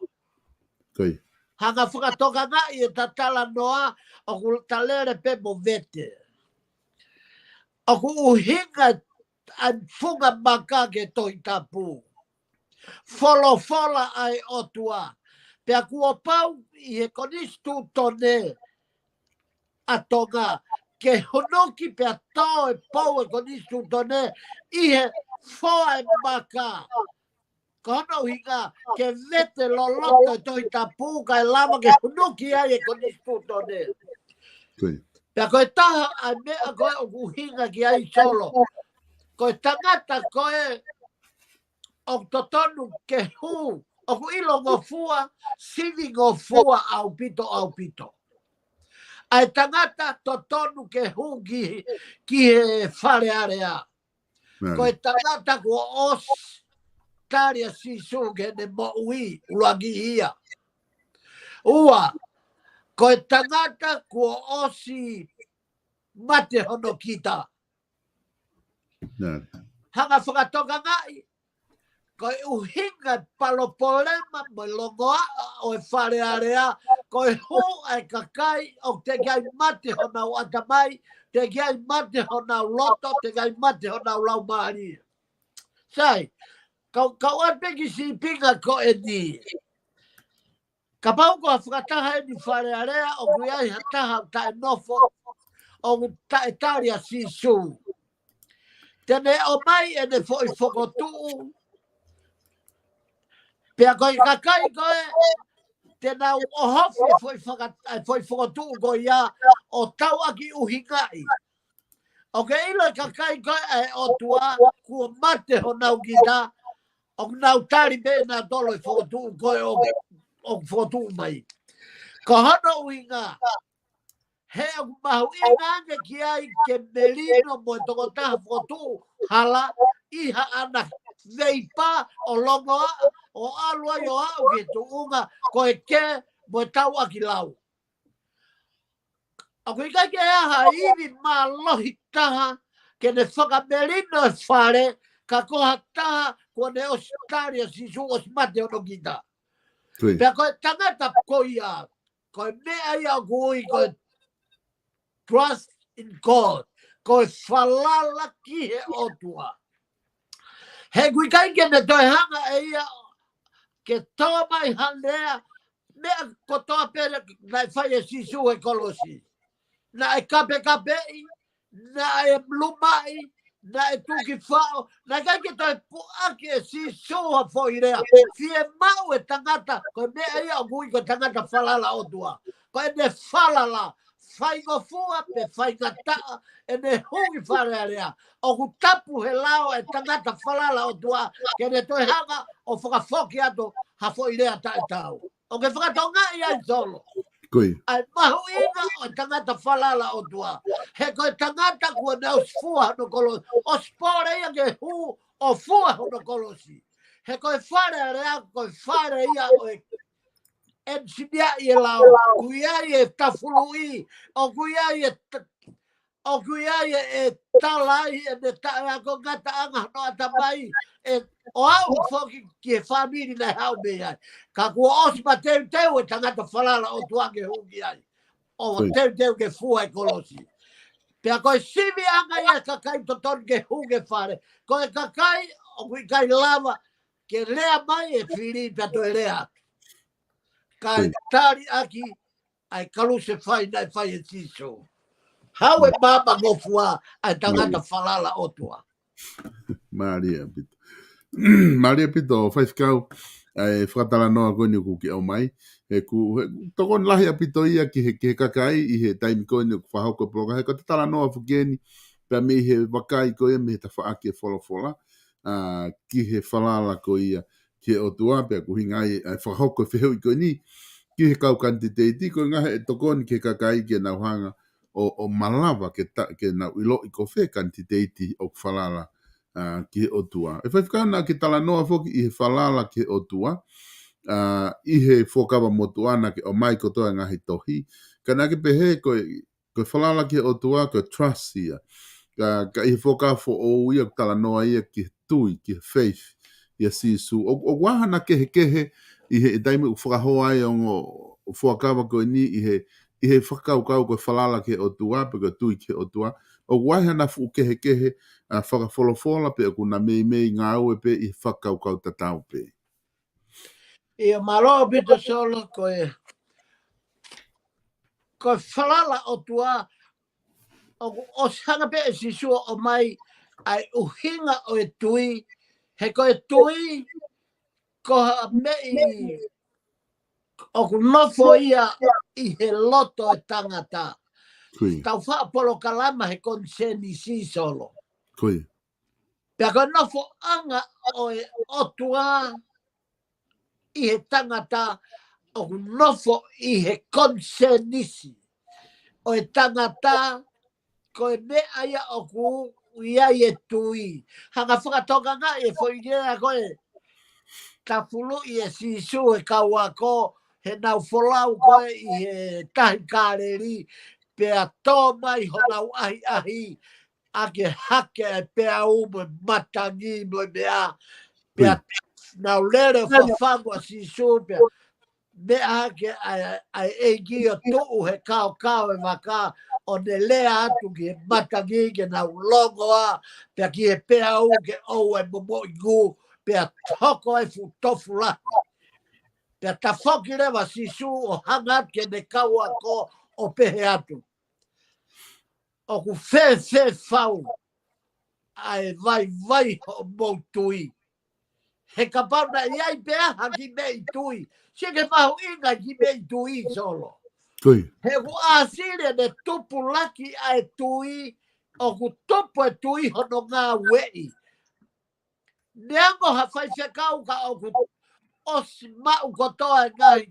Ko ia. Hanga fakatokangaʻi ʻeta talanoa ʻoku ta lele pē mo vete. ʻOku ʻuhinga ʻa e funga maka ki he Tohi Tapu. Folofola ʻa e ʻOtua. Pea kuo pau ʻi he konisitūtone ʻa Tonga ke hunuki pea tō e pou e konisitūtone ʻi he foa e maka. Ko hono ʻuhinga ke vete loloto e Tohi Tapu kae lava ke hunuki ai e konisitūtone. Ko ia. Pea ko e taha ʻa e meʻa ko ē ʻoku ʻuhinga ki ai Solo. Ko e tangata ko ē ʻoku totonu ke hū, ʻoku ʻilongofua, sivingofua ʻaupito, ʻaupito. ʻA e tangata totonu ke hū ki, ki he Fale Alea. Mālie. Ko e tangata kuo ʻosi tali ʻa Sīsū ki heʻene moʻui, ʻuluaki ia. Ua, ko e tangata kuo ʻosi mate hono kita. Mālie. Hanga fakatokangaʻi, ko e ʻuhinga e palopalema mo e longoaʻa ʻo e Fale Alea, ko e hū ʻa e kakai ʻoku teʻeki ai mate honau ʻatamai, teʻeki ai mate honau loto, teʻeki ai mate honau laumālie. Sai, kau, kau ʻai pē ki he sīpinga ko eni. Kapau ko ha fakataha eni Fale Alea, ʻoku ʻi ai ha taha ʻoku taʻenofo, ʻoku taʻetali ʻa Sīsū. Te ne ʻomai ʻene foʻi fokotuʻu. Pea ko e kakai ko ē, te nau ʻohofi e foʻi faka-, e foʻi fokotuʻu ko ia, ʻo tauʻaki ʻuhingaʻi. ʻOku ke ʻilo e kakai ko ē ʻa e ʻOtua, kuo mate honau kita, ʻoku nau tali pē ʻe nautolu e fokotuʻu ko ē ʻoku, ʻoku fokotuʻu mai. Ko hono ʻuhinga, he ʻoku mahuʻinga ange ki ai ke melino mo e tokotaha fokotuʻu hala ʻi haʻana veipā ʻo longoaʻa, ʻo ʻalu ai ʻo aʻu ki he tuʻunga ko e kē mo e tauʻaki lau. ʻOku ʻikai ke ʻi ai ha ivi mālohi taha ke ne fakamelino e fale, ka ko ha taha kuo ne ʻosi tali ʻa Sīsū ʻosi mate hono kita. Pea ko e tangata ko ia, ko e meʻa ia ʻoku ui ko e trust in God, ko e falala ki he ʻOtua. He ʻoku ʻikai ke ne toe hanga ʻe ia ke tō mai ha lea, meʻa kotoa pē naʻe fai ʻe Sīsū he kolosi. Naʻe kapekapeʻi, naʻe lumaʻi, naʻe tuki faʻo, naʻe ʻikai ke toe puʻaki ʻe Sīsū ha foʻi lea. Fiemaʻu e tangata, ko e meʻa ia ʻoku ui ko e tangata falala ʻOtua. Ko ʻene falala, faingofua pe faingataʻa ʻene hū ki Fale Alea. ʻOku tapu he lao e tangata falala ʻOtua, ke ne toe hanga ʻo fakafoki atu ha foʻi lea taʻetaau. ʻOku ke fakatokangaʻi ai Solo. ʻA e mahuʻinga ʻo e tangata falala ʻOtua. He ko e tangata kuo ne ʻosi fua hono kolosi. ʻOsi pole ia ke hū ʻo fua hono kolosi. He ko e Fale Alea, ko e fale ia ʻo e ʻenisinia ʻi he lao. ʻOku ʻi ai e tafuluʻi, ʻoku ʻi ai e ta-, ʻoku ʻi ai e, e tala ai ʻene taʻeako ngataʻanga hono ʻatamai, ʻo aʻu foki ki he fāmili naʻe haʻu mei ai. Ka kuo ʻosi mateuteu e tangata falala ʻOtua ke hū ki ai. ʻO teuteu ke fua e kolosi. Pea ko e siviʻanga ia e kakai totonu ke hū ki he fale. Ko e kakai ʻoku ʻikai lava ke lea mai e fili pea toe lea. Kae tali ʻaki ʻa e kalusefai naʻe fai ʻe Sīsū. Haʻu e maʻumaʻungofua ʻa e tangata falala ʻOtua. Mālie ʻaupito. Mālie ʻaupito, Faifekau, ʻa e fakatalanoa ko eni ʻoku ke ʻomai. He ʻoku, he ʻoku tokoni lahi ʻaupito ia ki he, ki he kakai ʻi he taimi ko eni ʻoku fakahoko e polokalama. He ko e talanoa foki eni, pea mei he vakai ko ia mei he tafaʻaki e folofola, ʻa, ki he falala ko ia ki he ʻOtua, pea ʻoku ʻuhinga ai ʻa e fakahoko e fehuʻi ko eni ki he kau kanititeiti, ko e ʻuhinga he ʻe tokoni ki he kakai ke nau hanga ʻo, ʻo malava ke ta-, ke nau ʻiloʻi ko fē kanititeiti ʻoku falala, ʻa, ki he ʻOtua. ʻE Faifekau, naʻa ke talanoa foki ʻi he falala ki he ʻOtua, ʻa, ʻi he Fuakava Motuʻa naʻa ke ʻomai kotoa e ngaahi tohi. Ka naʻa ke pehē ko e ko e falala ki he ʻOtua, ko e trust ia. Ka, ka ʻi he Fuakava Foʻou ia, ʻoku talanoa ia ki he tui, ki he faith, ʻia Sīsū. ʻO, ʻoku ʻi ai hano kehekehe ʻi he, ʻi he taimi ʻoku fakahoa ai e ongo fuakava ko eni ʻi he, ʻi he fakakaukau ko e falala ki he ʻOtua, pe ko e tui ki he ʻOtua. ʻOku ʻi ai hano fuʻu kehekehe, ʻa, fakafolofola pe ʻoku na meimei ngāue pē ʻi he fakakaukau tatau pē. ʻIo, mālō ʻaupito Solo, ko e, ko e falala ʻOtua, ʻoku ʻosi hanga pē ʻe Sīsū ʻo ʻomai ʻa e ʻuhinga ʻo e tui, he ko e tui, ko ha meʻa ʻoku nofo ia ʻi he loto e tangata. Tau faʻa polokalama he konisēnisi Solo. Pea ko e nofoʻanga ʻo e ʻOtua ʻi he tangata, ʻoku nofo ʻi he konisēnisi ʻo e tangata, ko e meʻa ia ʻoku ʻi ai e tui. Hanga fakatokangaʻi e foʻi lea ko e tafuluʻi ʻe Sīsū e kau ako, he nau folau ko ē ʻi he tahi Kāleli, pea tō mai honau ʻahiʻahi, ʻa ke hake e peau mo e matangi mo e meʻa. Pea nau lele ʻo fafangu ʻa Sīsū, pea meʻa hake ʻa e, ʻa e ʻEiki ʻo tuʻu he kaokao e vaka, ʻo ne lea atu ki he matangi ke nau longoaʻa, pea ki he peau ke ʻoua ʻe momoʻi ngū, pea hoko e fuʻu tofu lahi. Pea tafoki leva Sīsū ʻo hanga atu ki heʻene kau ako ʻo pehē atu, ʻoku fēfē fau ʻa e vaivai hoʻomou tui. He kapau naʻe ʻi ai pē ha kiʻi meʻi tui, sio ki he mahuʻinga e kiʻi meʻi tui Solo. He ʻoku ʻāsili ʻene tupulaki ʻa e tui, ʻoku tupu e tui hono ngāueʻi. Neongo ha faifekau ka ʻoku ʻosi maʻu kotoa e ngaahi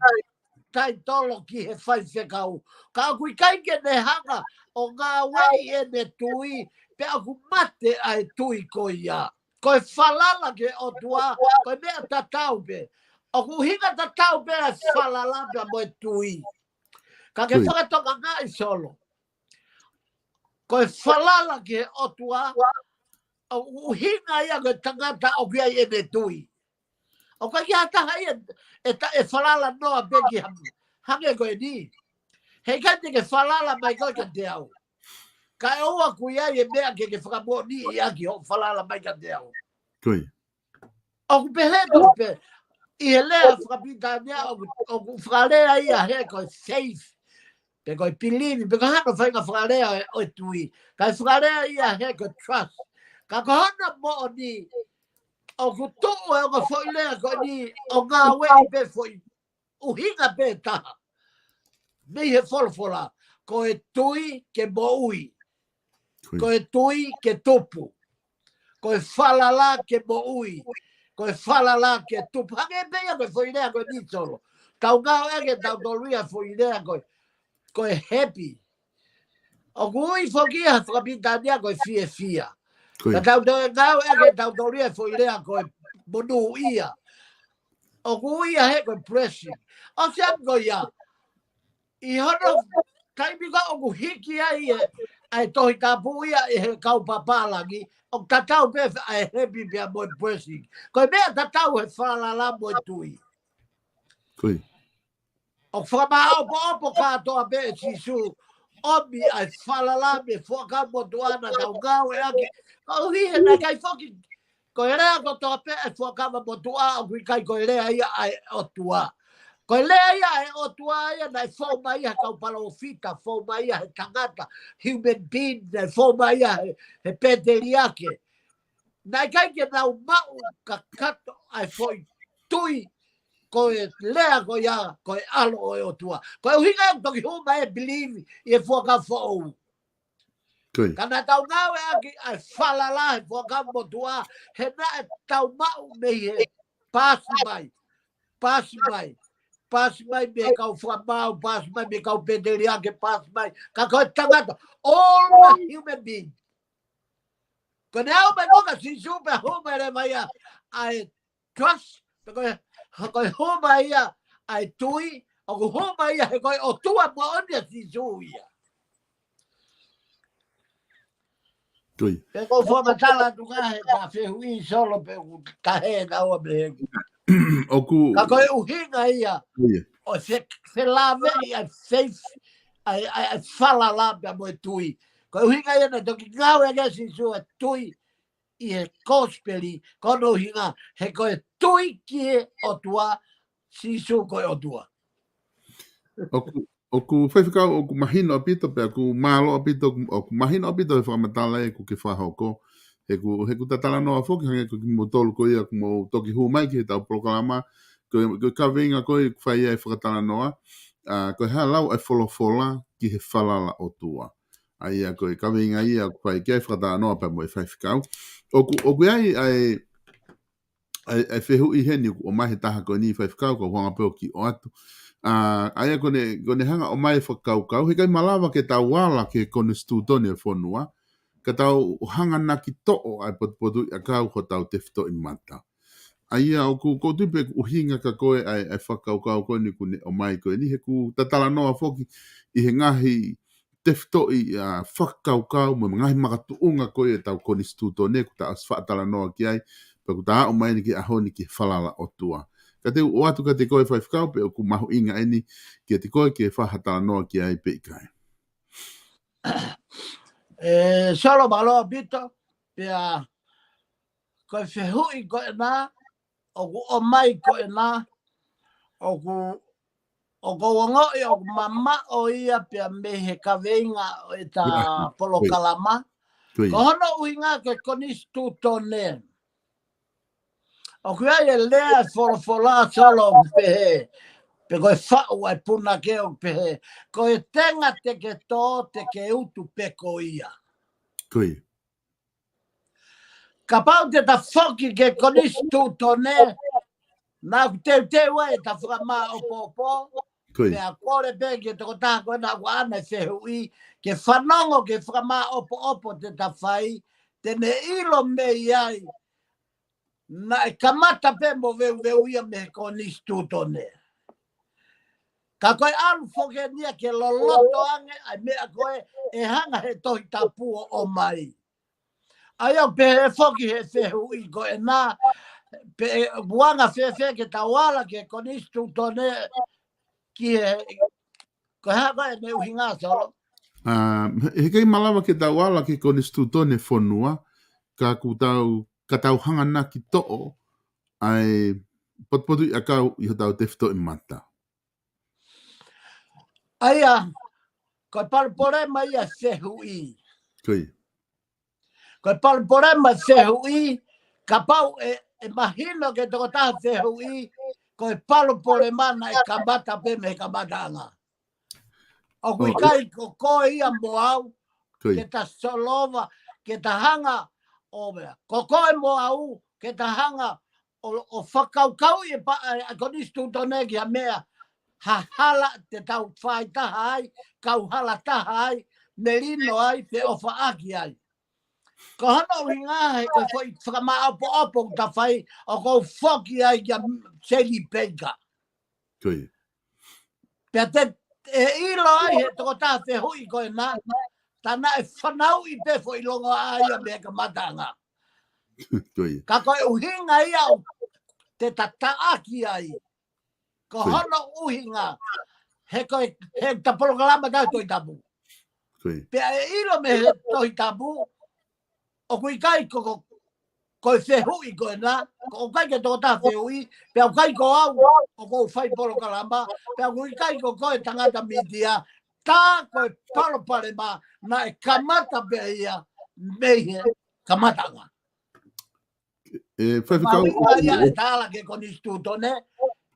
taitolo ki he faifekau. Ka ʻoku ʻikai ke ne hanga ʻo ngāueʻi ʻene tui, pea ʻoku mate ʻa e tui ko ia. Ko e falala ki he ʻOtua, ko e meʻa tatau pē. ʻOku ʻuhinga tatau pē ʻa e falala pea mo e tui. Ka ke Tui. fakatokangaʻi Solo. Ko e falala ki he ʻOtua, ʻoku ʻuhinga ia ko e tangata ʻoku ʻi ai ʻene tui. ʻOku ʻikai ha taha ia ʻe ta-, ʻe falala noa pē ki ha-, hangē ko eni. He ʻikai te ke falala mai koe kiate au. Kae ʻoua kuo ʻi ai e meʻa ke ke fakamoʻoniʻi ʻaki hoʻo falala mai kiate au. Tui. ʻOku pehē tofu pē, ʻi he lea fakapilitānia ʻoku, ʻoku fakalea ia he ko e faith, pe ko e believe, pe ko hano faʻahinga fakalea ʻo e tui. Kae fakalea ia he ko e trust. Ka ko hono moʻoni, ʻoku tuʻu e ongo foʻi lea ko eni ʻo ngāueʻi pē foʻi ʻuhinga pē taha. Mei he folofola, ko e tui ke moʻui. Tui. Ko e tui ke tupu. Ko e falala ke moʻui. Ko e falala ke tupu. Hangē pē ia ko e foʻi lea ko eni Solo. Tau ngāueʻaki ʻe tautolu ia foʻi lea ko e, ko e happy. ʻOku ui foki ia fakapilitānia ko e fiefia. Tui. Ka tau toe ngāueʻaki ʻe tautolu ia foʻi lea ko e monūʻia. ʻOku ui ia he ko e blessing. ʻOsi ange ko ia. ʻI hono taimi ko ē ʻoku hiki ai e, ʻa e Tohi Tapu ia ʻe he kau pāpālangi, ʻoku tatau pē ʻa e happy pea mo e blessing. Ko e meʻa tatau he falala mo e tui. Tui. ʻOku fakamāʻopoʻopo kātoa pē ʻe Sīsū, ʻomi ʻa e falala mei he Fuakava Motuʻa naʻa tau ngāueʻaki. Koeʻuhi he naʻe ʻikai foki, ko e lea kotoa pē ʻa e Fuakava Motuʻa ʻoku ʻikai ko e lea ia ʻa e ʻOtua. Ko e lea ia ʻa e ʻOtua ia naʻe fou mai ia he kau palōfita, fou mai ia he tangata, human being, naʻe fou mai ia he, he pēteliake. Naʻe ʻikai ke nau maʻu kakato ʻa e foʻi tui, ko e lea ko ia, ko e ʻAlo ʻo e ʻOtua. Ko e ʻuhinga ia ʻoku toki hū mai e believe ʻi he Fuakava Foʻou. Tui. Ka naʻa tau ngāueʻaki ʻa e falala he Fuakava Motuʻa, he naʻe tau maʻu mei he pasi mai. Pasi mai. Pasi mai mei he kau fakamaau, pasi mai mei he kau pēteliake, pasi mai. Ka ko e tangata, all the human being. Ko ʻene aʻu mai ko ē kia Sīsū pea hū mai leva ia ʻa e trust, pe ko e, ko e hū mai ia ʻa e tui, ʻoku hū mai ia he ko e ʻOtua moʻoni ʻa Sīsū ia. Tui. Pea ʻoku ou fakamatala atu ka he ka fehuʻi Solo pe ʻoku tahe na ua me he. ʻOku Ka ko e ʻuhinga ia, Tui. ʻo e fe-, felāveʻi ʻa e faith, ʻa e, ʻa e, ʻa e falala pea mo e tui. Ko e ʻuhinga ia naʻe toki ngāueʻaki ʻe Sīsū e tui ʻi he kosipeli, ko hono ʻuhinga, he ko e tui ki he ʻOtua, Sīsū ko e ʻOtua. ʻOku, ʻoku faifekau, ʻoku mahino ʻaupito pea ʻoku mālō ʻaupito, ʻoku, ʻoku mahino ʻaupito he fakamatala ē ʻoku ke fakahoko. He ʻoku, he ʻoku ta talanoa foki hangē ko kimoutolu ko ia ʻoku mou toki hū mai ki heʻetau polokalama, ko, ko e kaveinga ko ē ʻoku fai ai e fakatalanoa, ʻa, ko e hā e lau ʻa e folofola ki he falala ʻOtua. ʻA ia ko e kaveinga ia ʻoku fai ki ai e fakatalanoa pea mo e faifekau. ʻOku, ʻoku ʻi ai ʻa e, ʻa e, ʻa e fehuʻi heni ʻoku ʻomai he taha ko eni faifekau, ka u hanga pē ʻo kiʻi ʻoatu. ʻA, ʻa ia ko ʻene, ko ʻene hanga ʻo ʻomai e fakakaukau, he ʻikai malava ke tau ala ki he konisitūtone ʻo e fonua, ka tau hanga naʻa ki toʻo ʻa e potupotuʻi ʻakau hotau tefitoʻi mata. ʻA ia ʻoku, ʻoku ou tui pē ʻoku ʻuhinga kia koe ʻa e, ʻa e fakakaukau ko eni ʻoku ne ʻomai ko eni, he ʻoku ta talanoa foki ʻi he ngaahi tefitoʻi, ʻa, fakakaukau mo e ngaahi makatuʻunga ko ē ʻetau konisitūtone ʻoku ta ʻosi faʻa talanoa ki ai, pea ʻoku ta aʻu mai eni ki he ʻaho ni ki he falala ʻOtua. Ka te u ʻoatu kiate koe faifekau pe ʻoku mahuʻinga eni kiate koe ke fai ha talanoa ki ai pe ʻikai. ʻE, Solo, mālō ʻaupito, pea ko e fehuʻi ko ena, ʻoku ʻomai ko ena, ʻoku, ʻoku ou ongoʻi ʻoku mamaʻo ia pea mei he kaveinga ʻo ʻeta Tui. polokalama. Tui. Ko hono ʻuhinga ko e konisitūtone. ʻOku ʻi ai e lea e folofola Solo ʻoku pehē, pe ko e faʻu ʻa e punake ʻoku pehē, ko e tenga te ke tō, te ke utu pē ko ia. Tui. Kapau te ta foki ki he konisitūtone, naʻa ku teuteu ai ʻeta fakamāʻopoʻopo, Ko ia. Pea kole pē ki he tokotaha ko ena ʻoku ʻaʻana e fehuʻi, ke fanongo ki he fakamāʻopoʻopo te ta fai, te ne ʻilo mei ai, naʻe kamata pē mo veuveuʻia mei he konisitūtone. Ka ko e ʻalu foki eni ia ke loloto ange ʻa e meʻa ko ē ʻe hanga he Tohi Tapu ʻo ʻomai. ʻA ia ʻoku pehē foki he fehuʻi ko ena, pe ʻe anga fēfē ke tau ala ki he konisitūtone ki he, ko e hā ko ē ʻene ʻuhinga, Solo? ʻA, he, he ʻikai malava ke tau ala ki he konisitūtone fonua, ka ʻoku tau, ka tau hanganaki toʻo ʻa e potupotuʻi ʻakau ʻi hotau tefitoʻi mata. ʻA ia, ko e palopalema ia fehuʻi. Ko ia. Ko e palopalema fehuʻi, kapau ʻe, ʻe mahino ki he tokotaha fehuʻi, ko e palopalema naʻe kamata pē mei he kamataʻanga. ʻOku ʻIkai ko koe ia mo au, Ko ia. ke ta solova, ke ta hanga ʻo meʻa. Ko koe mo au, ke ta hanga ʻo, ʻo fakakaukauʻi e pa-, ʻa e konisitūtone ki ha meʻa, ha hala te tau fai taha ai, kau hala taha ai, melino ai, pe ʻofaʻaki ai. Ko hono ʻuhinga he ko e foʻi fakamāʻopoʻopo ʻoku ta fai, ʻoku ou foki ai kia Seli Peika. Ko ia. Pea te, ʻe ʻilo ai he tokotaha fehuʻi ko ena, tā naʻe fanauʻi pē foʻi longoaʻa ia mei he kamataʻanga. Ko ia. Ka ko e ʻuhinga ia ʻoku te ta taʻaki ai. Ko Ko ia. hono ʻuhinga, he ko e, he ta polokalama tau Tohi Tapu. Ko ia. Pea ʻe ʻilo mei he Tohi Tapu, ʻoku ʻikai ko, ko, ko e fehuʻi ko ena, ko ʻoku ʻikai ke tokotaha fehuʻi, pea ʻoku ʻikai ko au, ʻoku ou fai polokalama, pea ʻoku ʻikai ko koe tangata mītia, tā ko e palopalema naʻe kamata pē ia mei he kamataʻanga. ʻE, faifekau, Mahuʻinga ia ʻeta ala ki he konisitūtone,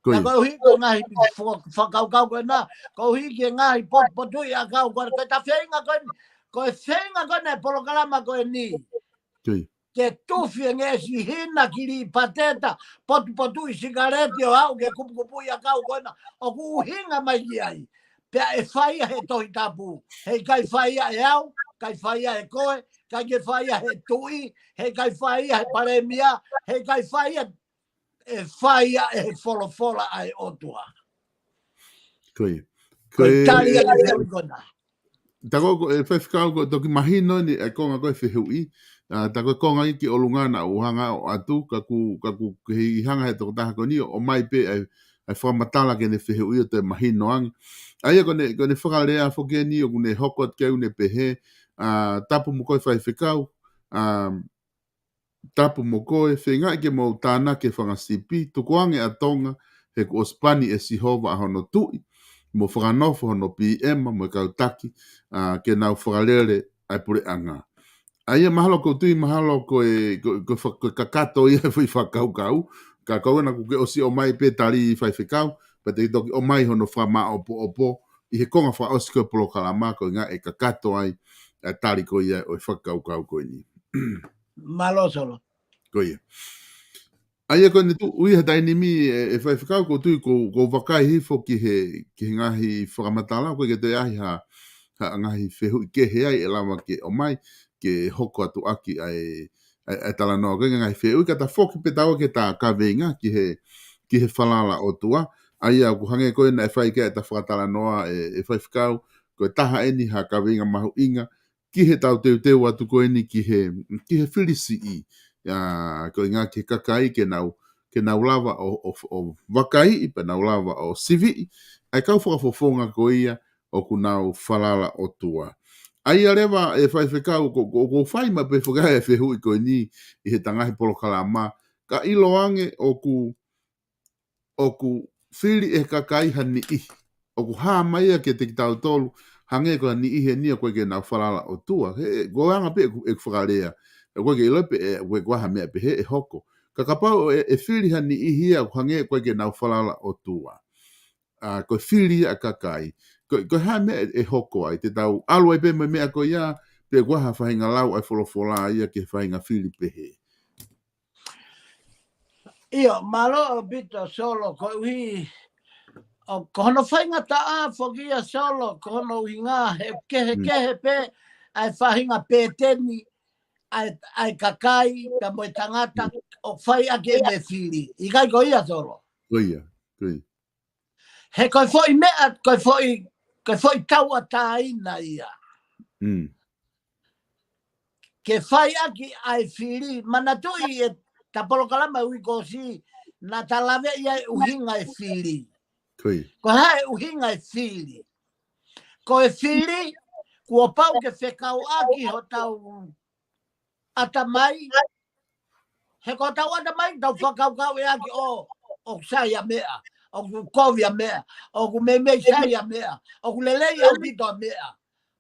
Ko ia. Ka koeʻuhi ko e ngaahi fo-, fakakaukau ko ena, koeʻuhi ki he ngaahi potupotuʻi ʻakau ko ena, ko e ta feinga ko eni, ko e feinga ko ena e polokalama ko eni. Ko ia. Ke tufi e ngeʻesi hina kili pateta, potupotuʻi sikaleti ʻo aʻu ki he kupukupuʻi ʻakau ko ena, ʻoku ʻuhinga mai ki ai. Pea ʻe fai ia he Tohi Tapu, heʻikai fai ia ʻe au, ʻikai fai ia ʻe koe, ʻikai ke fai ia he tuʻi, heʻikai fai ia he palēmia, heʻikai fai ia ʻe fai ia ʻe he folofola ʻa e ʻOtua. Ko ia. Ko e Ko e tali ia ki he fehuʻi ko ena. Ta ko, ko e faifekau ko e toki mahino eni e konga ko e fehuʻi. ʻA, ta ko e konga ia ki ʻolunga naʻa ku hanga ʻo ʻoatu, ka ʻoku, ka ʻoku kei hanga he tokotaha ko eni ʻo ʻomai pē ʻa e, ʻa e fakamatala ki heʻene fehuʻi ʻo toe mahino ange. ʻA ia ko ʻene, ko ʻene fakalea foki eni ʻoku ne hoko atu ki ai ʻo ne pehē, ʻa, tapu mo koe faifekau, ʻa, Tapu mo koe, feingaʻi ke mou tānaki e fanga sipi, tukuange ʻa Tonga, he kuo ʻosi pani ʻe Sihova ʻa hono tuʻi, mo fakanofo hono P M, mo e kau taki, ʻa, ke nau fakalele ʻa e puleʻanga. ʻA ia mahalo ʻoku ou tui mahalo ko e, ko, ko fa-, ko e kakato ia e foʻi fakakaukau, ka ko ena ʻoku ke ʻosi ʻomai pē tali faifekau, pea te toki ʻomai hono fakamāʻopoʻopo, ʻi he konga fakaʻosi ko e polokalama ko e ngaahi kakato ai, ʻa e tali ko ia ʻo e fakakaukau ko eni. Mālō Solo. Ko ia. ʻA ia ko ʻene tuʻu ia he taimi ni ʻe, ʻe faifekau ʻoku ou tui ʻoku, ʻoku ou vakai hifo ki he, ki he ngaahi fakamatala, ʻoku ʻikai ke toe ʻi ai ha, ha ngaahi fehuʻi kehe ai ʻe lava ke ʻomai, ke hoko atu ʻaki ʻa e, ʻa e, ʻa e talanoa. Ko e ngaahi fehuʻi ka ta foki pē taua ki heʻeta kaveinga ki he, ki he falala ʻOtua. ʻA ia ʻoku hangē ko ena ʻe fai ki ai ʻeta fakatalanoa ʻe, ʻe faifekau, ko e taha eni ha kaveinga mahuʻinga, ki heʻetau teuteu atu ko eni ki he, ki he fili siʻi. ʻA, ko e ʻuhinga ki he kakai ke nau, ke nau lava ʻo, ʻo, ʻo vakaiʻi, pea nau lava ʻo siviʻi ʻa e kau fakafofonga ko ia ʻoku nau falala ʻOtua. ʻA ia leva ʻe faifekau ʻoku, ʻoku, ʻoku ou fai mai pē foki ʻa e fehuʻi ko eni ʻi heʻeta ngaahi polokalama, ka ʻiloange ʻoku ʻoku fili ʻe he kakai ha niʻihi. ʻOku hā mai ia kiate kitautolu, hangē ko ha niʻihi eni ia ʻoku ʻikai ke nau falala ʻOtua. He, he, ko e anga pē ʻeku, ʻeku fakalea. ʻOku ʻikai ke ʻilo pē, ʻe, ʻoku ʻikai ko ha meʻa pehē ʻe hoko. Ka kapau ʻe, ʻe fili ha niʻihi ia ʻoku hangē ʻoku ʻikai ke nau falala ʻOtua. ʻA, ko e fili ia ʻa e kakai. Ko, ko e hā e meʻa ʻe, ʻe hoko ai, te tau ʻalu ai pē mo e meʻa ko ia, pe ko e hā ha faʻahinga lau ʻa e folofola ia ki he faʻahinga fili pehē. ʻIo, mālō ʻaupito Solo, koeʻuhi ʻoku, ko hono faingataʻa foki ia Solo, ko hono ʻuhinga he kehekehe pē ʻa e faʻahinga pēteni ʻa e, ʻa e kakai, pea mo e tangata, ʻoku fai ʻaki ʻene fili. ʻIkai ko ia Solo? Ko ia, ko ia. He ko e foʻi meʻa, ko e foʻi, ko e foʻi tauʻatāina ia. Mm. Ke fai ʻaki ʻa e fili, manatuʻi ʻeta polokalama ʻi he uike kuo ʻosi, naʻá ta lave ʻi he ʻuhinga e fili. Ko ia. Ko e hā e ʻuhinga e fili? Ko e fili, kuo pau ke fekauʻaki hotau ʻatamai. He ko hotau ʻatamai, tau fakakaukau ʻe ʻaki ʻo, ʻoku sai ʻa meʻa, ʻoku kovi ʻa meʻa, ʻoku meimei sai ʻa meʻa, ʻoku lelei ʻaupito ʻa meʻa.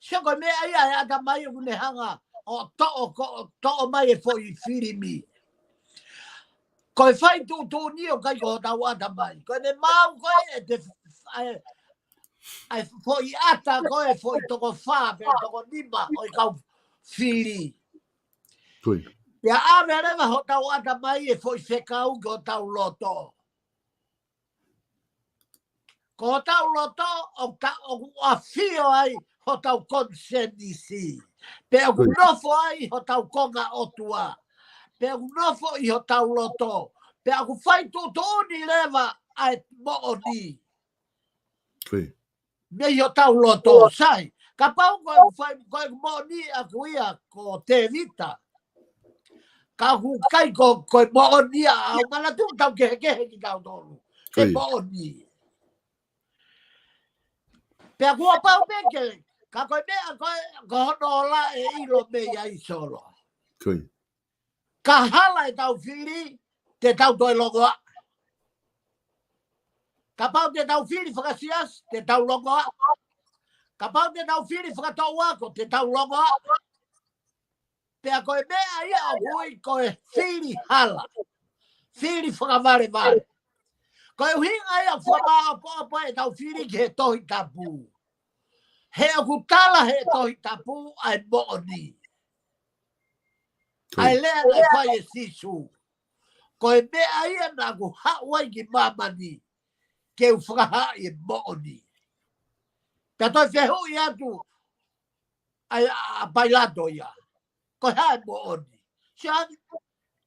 Sio ko e meʻa ia ʻa e ʻatamai ʻoku ne hanga ʻo toʻo, ko, toʻo mai e foʻi filimi. Ko e fai tuʻutuʻuni ʻoku ʻikai ko hotau ʻatamai. Ko ʻene maʻu ko ē ʻete, ʻa e, ʻa e foʻi ʻata ko ē, foʻi toko fā pe toko nima ʻo e kau fili. Ko ia. Pea ʻave leva hotau ʻatamai e foʻi fekau ki hotau loto. Ko hotau loto ʻoku ta, ʻoku ʻafio ai hotau konisēnisi. Pea ʻoku Ko ia. nofo ai hotau konga ʻOtua. Pea ʻoku nofo ʻi hotau loto. Pea ʻoku fai tuʻutuʻuni leva ʻa e moʻoni. Ko ia. Mei hotau loto, sai. Kapau ko e fai, ko e moʻoni ʻaku ia ko Tēvita. Ka ʻoku ʻikai ko, ko e moʻoni ia, ʻa e manatu tau kehekehe kitautolu. Ko He ia. moʻoni. Pea kuo pau pē ke, ka ko e meʻa ko e, ko hono ola ʻe ʻilo mei ai Solo. Ko ia. Ka hala ʻetau fili, te tau toe longoaʻa. Kapau te tau fili fakasiasi, te tau longoaʻa. Kapau te tau fili fakatoʻuako, te tau longoaʻa. Pea ko e meʻa ia ʻoku ui ko e fili hala. Fili fakavalevale. Ko e ʻuhinga ia ʻoku fakamāʻopoʻopo ʻetau fili ki he Tohi Tapu. He ʻoku tala he Tohi Tapu ʻa e moʻoni. Ko ʻA e ia. lea naʻe fai ʻe Sīsū. Ko e meʻa ia naʻa ku haʻu ai ki māmani ke u fakahā ʻa e moʻoni. Pea toe fehuʻi atu ʻa, ʻa Pailato ia. Ko e hā e moʻoni? Sio ange,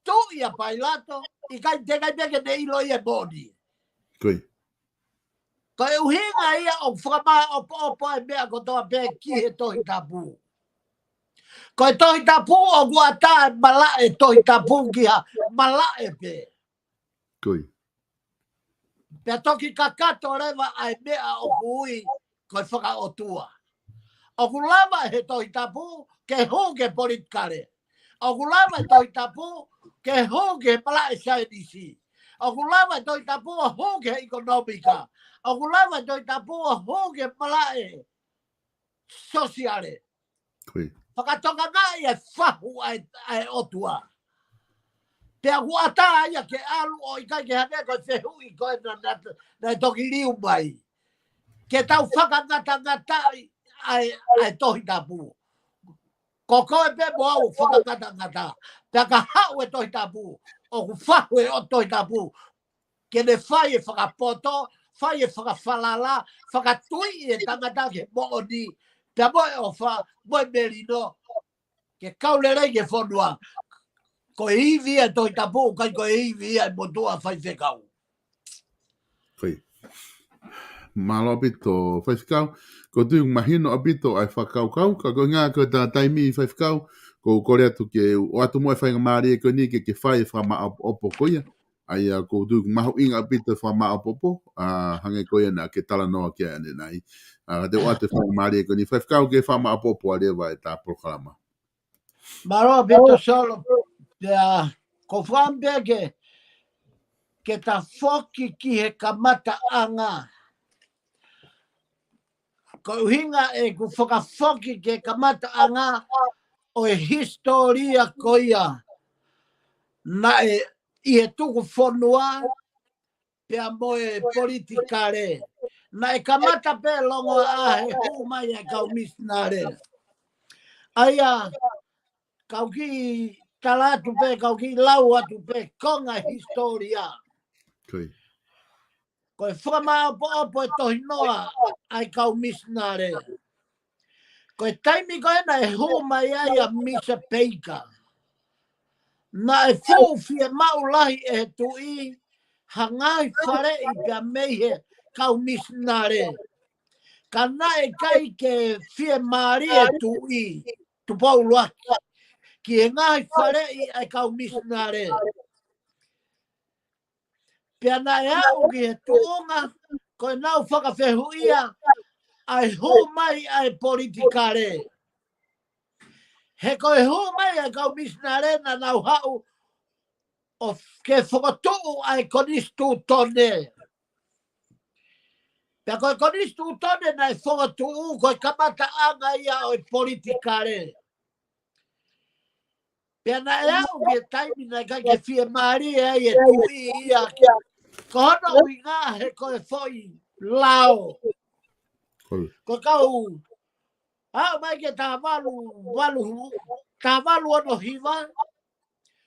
tuʻi ʻa Pailato, ʻikai te kai pē ke ne ʻilo ia e moʻoni. Ko ia. Ko e ʻuhinga ia ʻoku fakamāʻopoʻopo e meʻa kotoa pē ki he Tohi Tapu. Ko e Tohi Tapu ʻoku ʻatā e malaʻe Tohi Tapu ki ha malaʻe pē. Ko ia. Pea toki kakato leva ʻa e meʻa ʻoku ui ko e fakaʻotua. ʻOku lava he Tohi Tapu ke hū ki he politikale. ʻOku lava he Tohi Tapu ke hū ki he malaʻe saienisi. ʻOku lava he Tohi Tapu ʻo hū ki he ʻekonōmika. ʻOku lava he Tohi Tapu ʻo hū ki he malaʻe sosiale. Ko ia. Fakatokangaʻi e fahu ʻa e, ʻa e ʻOtua. Pea ʻoku ʻatā ia ke ʻalu ʻo ʻikai ke hangē ko e fehuʻi ko ē naʻa, naʻa, naʻe toki liu mai. Ke tau fakangatangataʻi ʻa e, ʻa e Tohi Tapu. Ko koe pē mo au ʻoku fakangatangata. Pea ka haʻu e Tohi Tapu, ʻoku fahu e ʻo Tohi Tapu ke ne fai e fakapoto, fai e fakafalala, fakatuʻi e tangata ki he moʻoni, pea mo e ʻofa, mo e melino, ke kau lelei ki he fonua. Ko e ivi e Tohi Tapu, ʻikai ko e ivi e motuʻa faifekau. Ko ia. Mālō ʻaupito, faifekau. ʻOku ou tui ʻoku mahino ʻaupito ʻa e fakakaukau, ka ko e ʻuhinga ko ʻeta taimi, faifekau, ʻoku ou kole atu ke ʻoatu muʻa e faingamālie ko eni ke, ke fai e fakamāʻopoʻopo ko ia. ʻA ia ʻoku ou tui ʻoku mahuʻinga ʻaupito e fakamāʻopoʻopo, ʻa, hangē ko ia naʻá ke talanoa ki ai ʻanenai. ʻA, te u ʻoatu e faingamālie ko eni, faifekau, ke fakamāʻopoʻopo ʻa leva ʻeta polokalama. Mālō ʻaupito Solo, pea ʻoku ou fakaʻamu pē ke, ke ta foki ki he kamataʻanga. Ko e ʻuhinga ʻeku fakafoki ki he kamataʻanga ʻo e hisitōlia ko ia naʻe ʻi he tuku fonua, pea mo e politikale. Naʻe kamata pē longoaʻa he hū mai e kau misinale. ʻA ia, kau kiʻi tala atu pē, kau kiʻi lau atu pē konga hisitōlia. Ko e fakamāʻopoʻopo e tohinoa ʻa e kau misinale. Ko e taimi ko ē naʻe hū mai ai ʻa Misa Peika, naʻe fuʻu fiemaʻu lahi ʻe he tuʻi ha ngaahi faleʻi pea mei he kau misinale. Ka naʻe ʻikai ke fiemālie e tuʻi Tupou ʻUluaki ki he ngaahi faleʻi ʻa e kau misinale. Pea naʻe aʻu ki he tuʻunga ko ʻenau fakafehuʻia ʻa e hū mai ʻa e politikale. He ko e hū mai ʻa e kau misinale naʻa nau haʻu ʻo ke fokotuʻu ʻa e konisitūtone. Pea ko e konisitūtone naʻe fokotuʻu ko e kamataʻanga ia ʻo e politikale. Pea naʻe aʻu ki he taimi naʻe ʻikai ke fiemālie ai e tuʻi ia. Ko hono ʻuhinga he ko e foʻi lao. Ko e kau aʻu mai ki he taha valu valu, taha valu ono hiva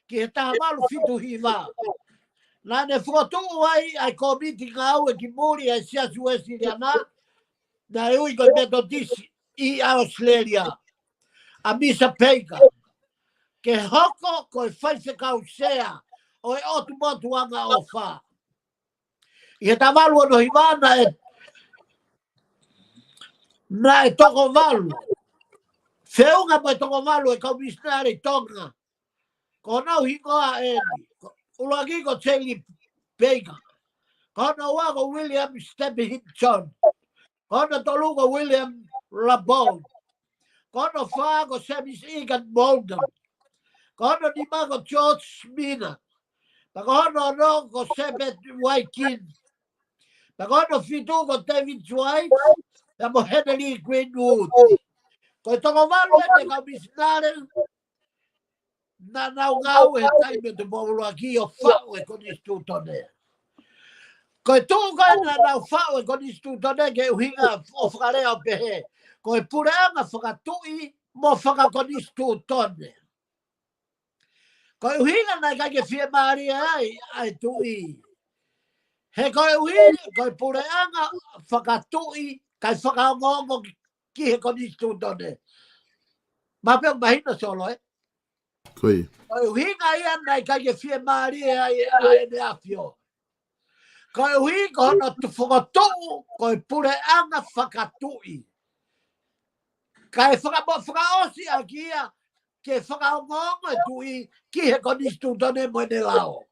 ki he taha valu fitu hiva. Naʻa ne fokotuʻu ai ʻa e kōmiti ngāue ki muli ʻa e Siasi Uēsiliana, naʻe ui ko e Metotisi ʻi ʻAositelēlia, ʻa Misa Peika, ke hoko ko e faifekau sea ʻo e ʻOtu Motu Angaʻofa. ʻI he taha valu ono hiva naʻe, naʻe toko valu. Feʻunga mo e toko valu e kau misinale ʻi Tonga. Ko honau hingoa eni. ʻUluaki ko Charlie Baker. Ko hono ua ko William Stephenson. Ko hono tolu ko William Labonte. Ko hono fā ko James Egan Mauldin. Ko hono nima ko George Minnaar. Pea ko hono ono ko Seibert Wilkins. Pea ko hono fitu ko David Whyte. Pea mo Henry Greenwood. Ko e toko valu eni e kau misinale naʻa nau ngāue he taimi ʻo Tupou ʻUluaki ʻo faʻu e konisitūtone. Ko e tuʻu ko ē naʻa nau faʻu e konisitūtone ke ʻuhinga ʻo fakalea ʻo pehē ko e puleʻanga fakatuʻi mo fakakonisitūtone. Ko e ʻuhinga naʻe ʻikai ke fiemālie ai ʻa e tuʻi, he ko e ʻuhinga ko e puleʻanga fakatuʻi kae fakaongoongo ki, ki he konisitūtone. Mahalo pē ʻoku mahino Solo, ē? Ko e ʻuhinga ia naʻe ʻikai ke fiemālie ai ʻa ʻEne ʻAfio. Ko e ʻuhinga ko hono tu fokotuʻu ko e puleʻanga fakatuʻi, kae fakamo fakaʻosi ʻaki ia ke fakaongoongo e tuʻi ki he konisitūtone mo ʻene lao.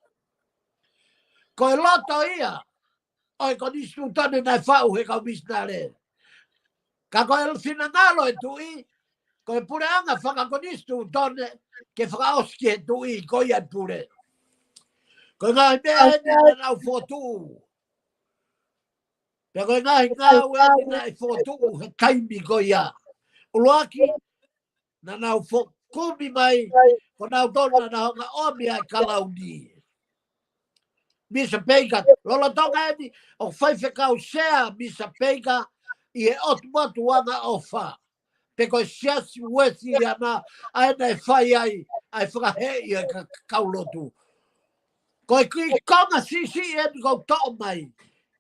Ko e loto ia ʻo e konisitūtone naʻe faʻu he kau misinale. Ka ko e finangalo e tuʻi ko e puleʻanga fakakonisitūtone ke fakaʻosi ki he tuʻi ko ia e pule. Ko e ngaahi meʻa eni naʻa nau fokotuʻu. Pea ko e ngaahi ngāue eni naʻe fokotuʻu he taimi ko ia. ʻUluaki, naʻa nau fo-, kumi mai, ko nautolu naʻa nau hanga ʻomi ʻa e kalauni. Misa Peika, lolotonga eni ʻoku faifekau sea Misa Peika ʻi he ʻOtu Motu Angaʻofa, pe ko e Siasi Uēsiliana, ʻa ē naʻe fai ai ʻa e fakaheeʻi ʻa e ka-, kau lotu. Ko e kiʻi konga siʻisiʻi eni ʻoku ou toʻo mai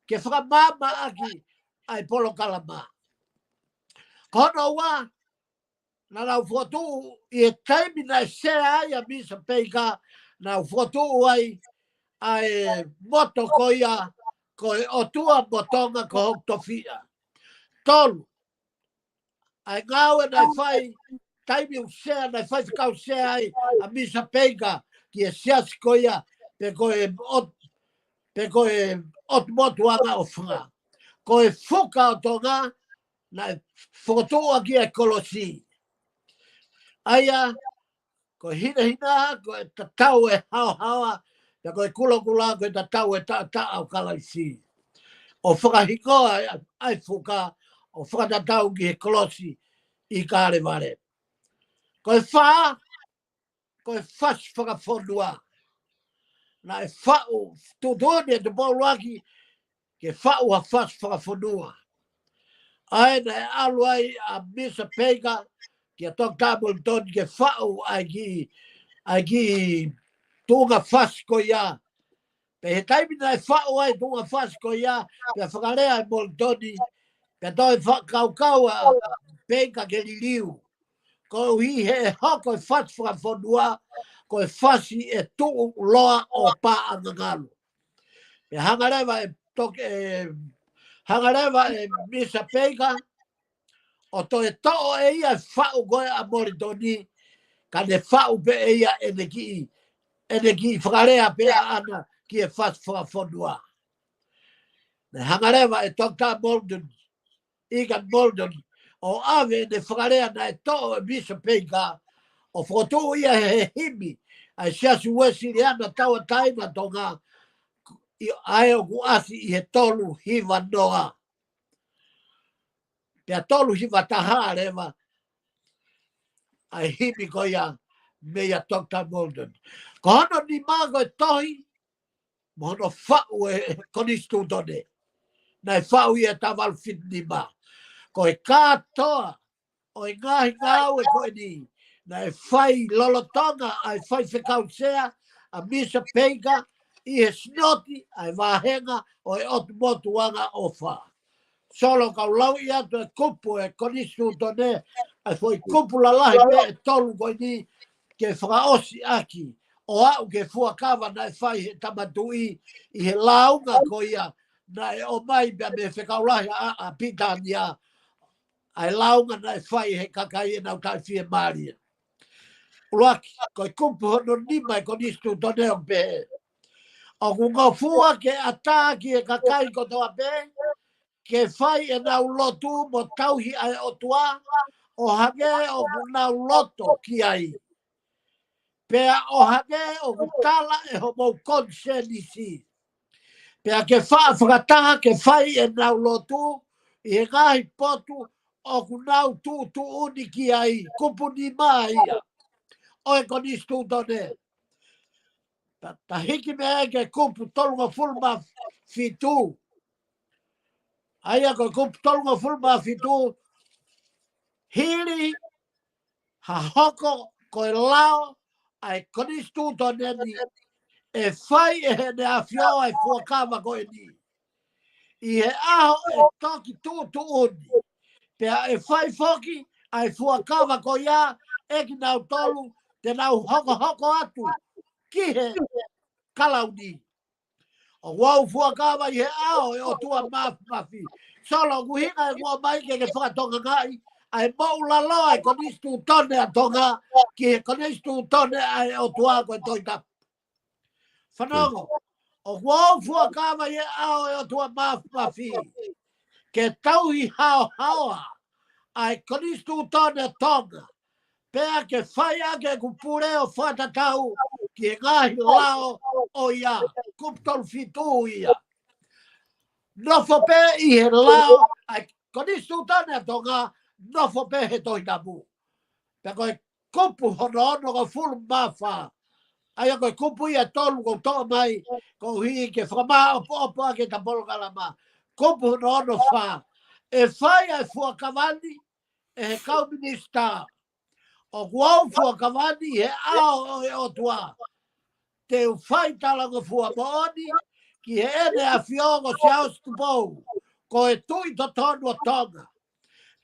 ke fakamaama ʻaki ʻa e polokalama. Ko hono ua, naʻa nau fokotuʻu ʻi he taimi naʻe sea ai ʻa Misa Peika, naʻa nau fokotuʻu ai ʻa e moto ko ia, ko e ʻOtua mo Tonga ko hoku tofiʻa. Tolu, ʻa e ngāue naʻe fai, taimi ʻoku sea, naʻe faifekau sea ai ʻa Misa Peika ki he siasi ko ia, pe ko e ʻo-, pe ko e ʻOtu Motu Angaʻofa. Ko e fuka ʻo Tonga, naʻe fokotuʻu ʻaki e kolosi. ʻA ia, ko e hinahina, ko e tatau e haohaoa, pea ko e kulokula, ko e tatau e taʻataʻa ʻo Kalaisi. ʻO fakahingoa ʻa e, ʻa e fuka, ʻo fakatatau ki he kolosi ʻi Kalevale. Ko e fā, ko e fasi fakafonua. Naʻe faʻu, tuʻutuʻuni ʻe Tupou ʻUluaki ke faʻu ha fasi fakafonua. ʻA ē naʻe ʻalu ai ʻa Misa Peika kia Toketā Molitoni ke faʻu ʻa e kiʻi ʻa e kiʻi tuʻunga fasi ko ia. Pea he taimi naʻe faʻu ai tuʻunga fasi ko ia, pea fakalea ʻe Molitoni, pea toe fakakaukau ʻa Peika ke liliu. Koeʻuhi he ʻe hoko e fasi fakafonua, ko e fasi ʻe tuʻuloa ʻo paʻanga ngalu. Pea hanga leva ʻe Tok-, ʻe, hanga leva ʻe Misa Peika, ʻo toe toʻo ʻe ia e faʻu ko ē ʻa Molitoni, ka ne faʻu pē ʻe ia ʻene kiʻi, ʻene kiʻi fakalea pē ʻaʻana ki he fasi fakafonua. Ne hanga leva ʻe Toketā Molitoni, Egan Molitoni, ʻo ʻave ʻene fakalea naʻe toʻo ʻe Misa Peika, ʻo fokotuʻu ia he himi ʻa e Siasi Uēsiliana Tauʻatāina Tonga, ʻi ai ʻoku ʻasi ʻi he tolu hiva noa. Pea tolu hiva taha leva ʻa e himi ko ia meia Toketā Molitoni. Ko hono nima ko e tohi, mo hono faʻu e konisitūtone. Naʻe faʻu ia taha valu fitu nima. Ko e kātoa ʻo e ngaahi ngāue ko eni, naʻe fai lolotonga ʻa e faifekau sea ʻa Misa Peika ʻi he sinoti ʻa e vāhenga ʻo e ʻOtu Motu Angaʻofa. Solo, kau lau atu e kupu e konisitūtone, ʻa e foʻi kupu lalahi pē ʻe tolu ko eni ke fakaʻosi ʻaki, ʻo aʻu ki he fuakava naʻe fai he Tama Tuʻi ʻi he lāunga ko ia naʻe ʻomai pea mei he Fekau Lahi ʻa, ʻa Pilitānia, ʻa e lāunga naʻe fai he kakai ʻenau taʻefiemālie. ʻUluaki, ko e kupu hono nima e konisitūtone ʻoku pehē: ʻOku ngofua ke ʻatā ki he kakai kotoa pē ke fai ʻenau lotu mo tauhi ʻa e ʻOtua, ʻo hangē ʻoku nau loto ki ai, pea ʻo hangē ʻoku tala ʻe homou konisēnisi. Pea ke faʻa fakataha ke fai ʻenau lotu ʻi he ngaahi potu ʻoku nau tuʻutuʻuni ki ai. Kupu nima ia ʻo e konisitūtone. Ta, ta hiki mei ai ki he kupu tolungofulu mā fitu. ʻA ia ko e kupu tolungofulu mā fitu, hili ha hoko ko e lao ʻa e konisitūtone ni, ʻe fai ʻe Heʻene ʻAfio ʻa e fuakava ko eni ʻi he ʻaho ʻe toki tuʻutuʻuni. Pea ʻe fai foki ʻa e fuakava ko ia ʻe kinautolu te nau hokohoko atu ki he kalauni. ʻOku ou fuakava ʻi he ʻao ʻo e ʻOtua Māfimafi. Solo, ʻoku ʻuhinga ʻeku ʻomai ke ke fakatongangaʻi ʻa e moʻulaloa ʻa e konisitūtone ʻa Tonga ki he konisitūtone ʻa e ʻOtua ko e Tohi Tapu. Fanongo, ʻoku ou fuakava ʻi he ʻao ʻo e ʻOtua Māfimafi ke tauhi haohaoa ʻa e konisitūtone ʻa Tonga, pea ke fai ʻaki ʻeku pule ʻo fakatatau ki he ngaahi lao ʻo ia. Kupu tolu fitu ia. Nofo pē ʻi he lao ʻa e konisitūtone ʻa Tonga, nofo pē he Tohi Tapu. Pea ko e kupu hono onongofulu mā fā. ʻA ia ko e kupu ia ʻe tolu ʻoku ou toʻo mai, koeʻuhi ke fakamaʻopoʻopo ʻaki ʻeta polokalama. Kupu hono ono fā. ʻE fai ʻa e fuakava ni ʻe he kau minisitā. ʻOku ou fuakava ni ʻi he ʻao ʻo e ʻOtua. Te u fai talangofua moʻoni ki Heʻene ʻAfio ko Siaosi Tupou, ko e Tuʻi totonu ʻo Tonga.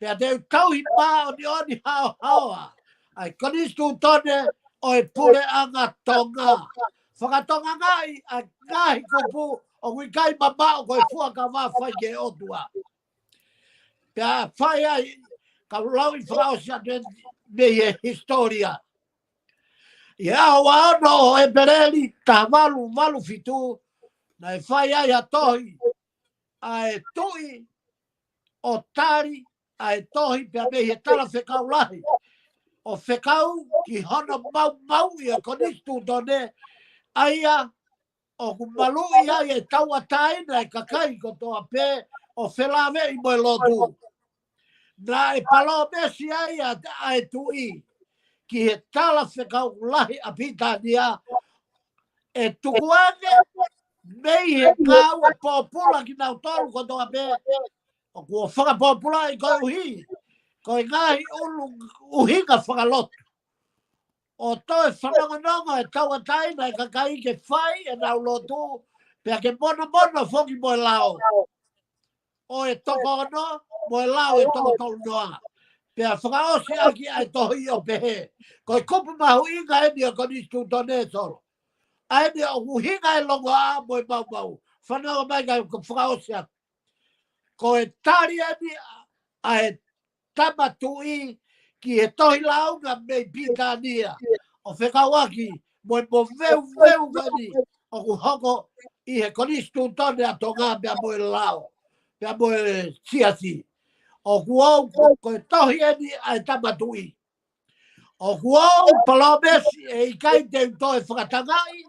Pea te u tauhi māʻoniʻoni haohaoa ʻa e konisitūtone ʻo e puleʻanga Tonga. Fakatongangaʻi ʻa e ngaahi kupu ʻoku ʻikai mamaʻo, ko e fuakava fai ki he ʻOtua. Pea fai ai, kau lau ʻi fakaʻosi atu eni mei he hisitōlia. ʻI he ʻaho ua ono ʻo ʻEpeleli, taha valu valu fitu, naʻe fai ai ha tohi ʻa e Tuʻi, ʻo tali ʻa e tohi pea mei he Talafekau Lahi, ʻo fekau ki hono maumauʻi ʻa e konisitūtone, ʻa ia ʻoku maluʻi ai e tauʻatāina ʻa e kakai kotoa pē ʻo felāveʻi mo e lotu. Naʻe palōmesi ai ʻa, ʻa e Tuʻi ki he Talafekau Lahi ʻa Pilitānia, ʻe tukuange mei he ngāue pōpula kinautolu kotoa pē ʻoku fakapōpulaʻi koeʻuhi ko e ngaahi ʻulu, ʻuhinga fakalotu. ʻo toe fanongonongo e tauʻatāina e kakai ke fai ʻenau lotu, pea ke monomono foki mo e lao ʻo e toko ono, mo e lao e toko tolu noa. Pea fakaʻosi ʻaki ʻa e tohi ʻo pehē, ko e kupu mahuʻinga eni ʻo e konisitūtone, Solo. ʻA eni ʻoku ʻuhinga e longoaʻa mo e maumau. Fanongo mai kae fakaʻosi atu. Ko e tali eni ʻa e Tama Tuʻi ki he tohi lāunga mei Pilitānia ʻo fekauʻaki mo e moveuveu ko eni ʻoku hoko ʻi he konisitūtone ʻa Tonga pea mo e lao, pea mo e siasi. ʻOku ou, ko e tohi eni ʻa e Tama Tuʻi. ʻOku ou palōmesi ʻe ʻikai te u toe fakatangaʻi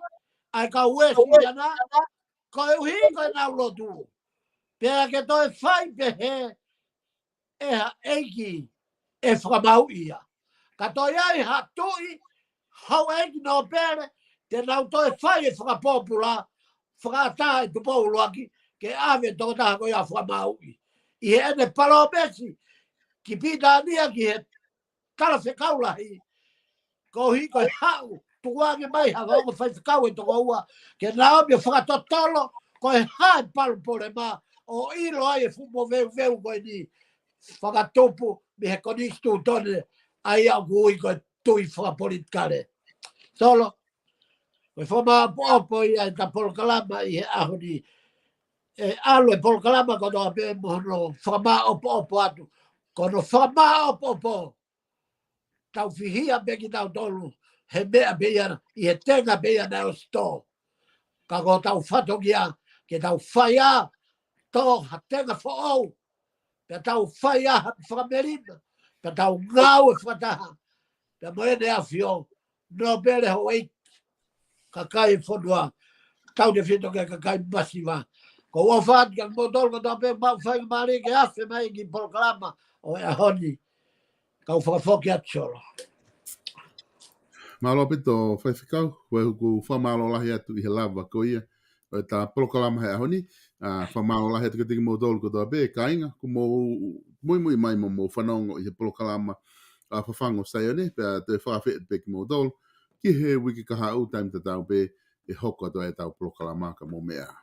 ʻa e kau Uēsiliana koeʻuhi ko ʻenau lotu. Pea ke toe fai pehē ʻe ha ʻeiki ʻe fakamāuʻi ia. Ka toe ʻi ai ha tuʻi, houʻeiki nōpele, te nau toe fai e fakapōpula, fakaʻatā e Tupou ʻUluaki, ke ʻave tokotaha ko ia fakamāuʻi. ʻI heʻene palōmesi ki Pilitānia ki he talafekau lahi, koeʻuhi ko e haʻu, tukuange mai ha ongo faifekau ʻe toko ua, ke nau ō mai ʻo fakatotolo, ko e hā e palopalema, ʻo ʻilo ai e fuʻu moveuveu ko eni, fakatupu mei he konisitūtone, ʻa ia ʻoku ui ko e tui fakapolitikale. Solo, ko e fakamāʻopoʻopo ia ʻeta polokalama ʻi he ʻaho ni. ʻE ʻalu e polokalama kotoa pē mo hono fakamāʻopoʻopo atu. Ko hono fakamāʻopoʻopo, tau fihia pē kitautolu he meʻa pē ia, ʻi he tenga pē ia naʻe ʻosi tō. Ka ko hotau fatongia ke tau fai ʻa e tō ha tenga foʻou, pea tau fai ʻa e fakamelino, pea tau ngāue fakataha pea mo ʻEne ʻAfio, nōpele, houʻeiki, kakai e fonua, tautefito ki he kakai masiva. Ko e ʻofa atu kiate kimoutolu kotoa pē, maʻu faingamālie ke afe mai ki he polokalama ʻo e ʻaho ni. Kau fakafoki atu, Solo. Mālō ʻaupito, Faifekau, ko e ʻoku ou fakamālō lahi atu ʻi he lava ko ia ʻo ʻeta polokalama he ʻaho ni. ʻA, fakamālō lahi atu kiate kimoutolu kotoa pē, kāinga, kuo mou muimui mai mo mou fanongo ʻi he polokalama ʻa Fafangu ʻo Saione, pea toe fakafeʻiloaki pē kimoutolu ki he uike kahaʻu, taimi tatau pē ʻe hoko atu ai ʻetau polokalama, ka mou meʻa ā.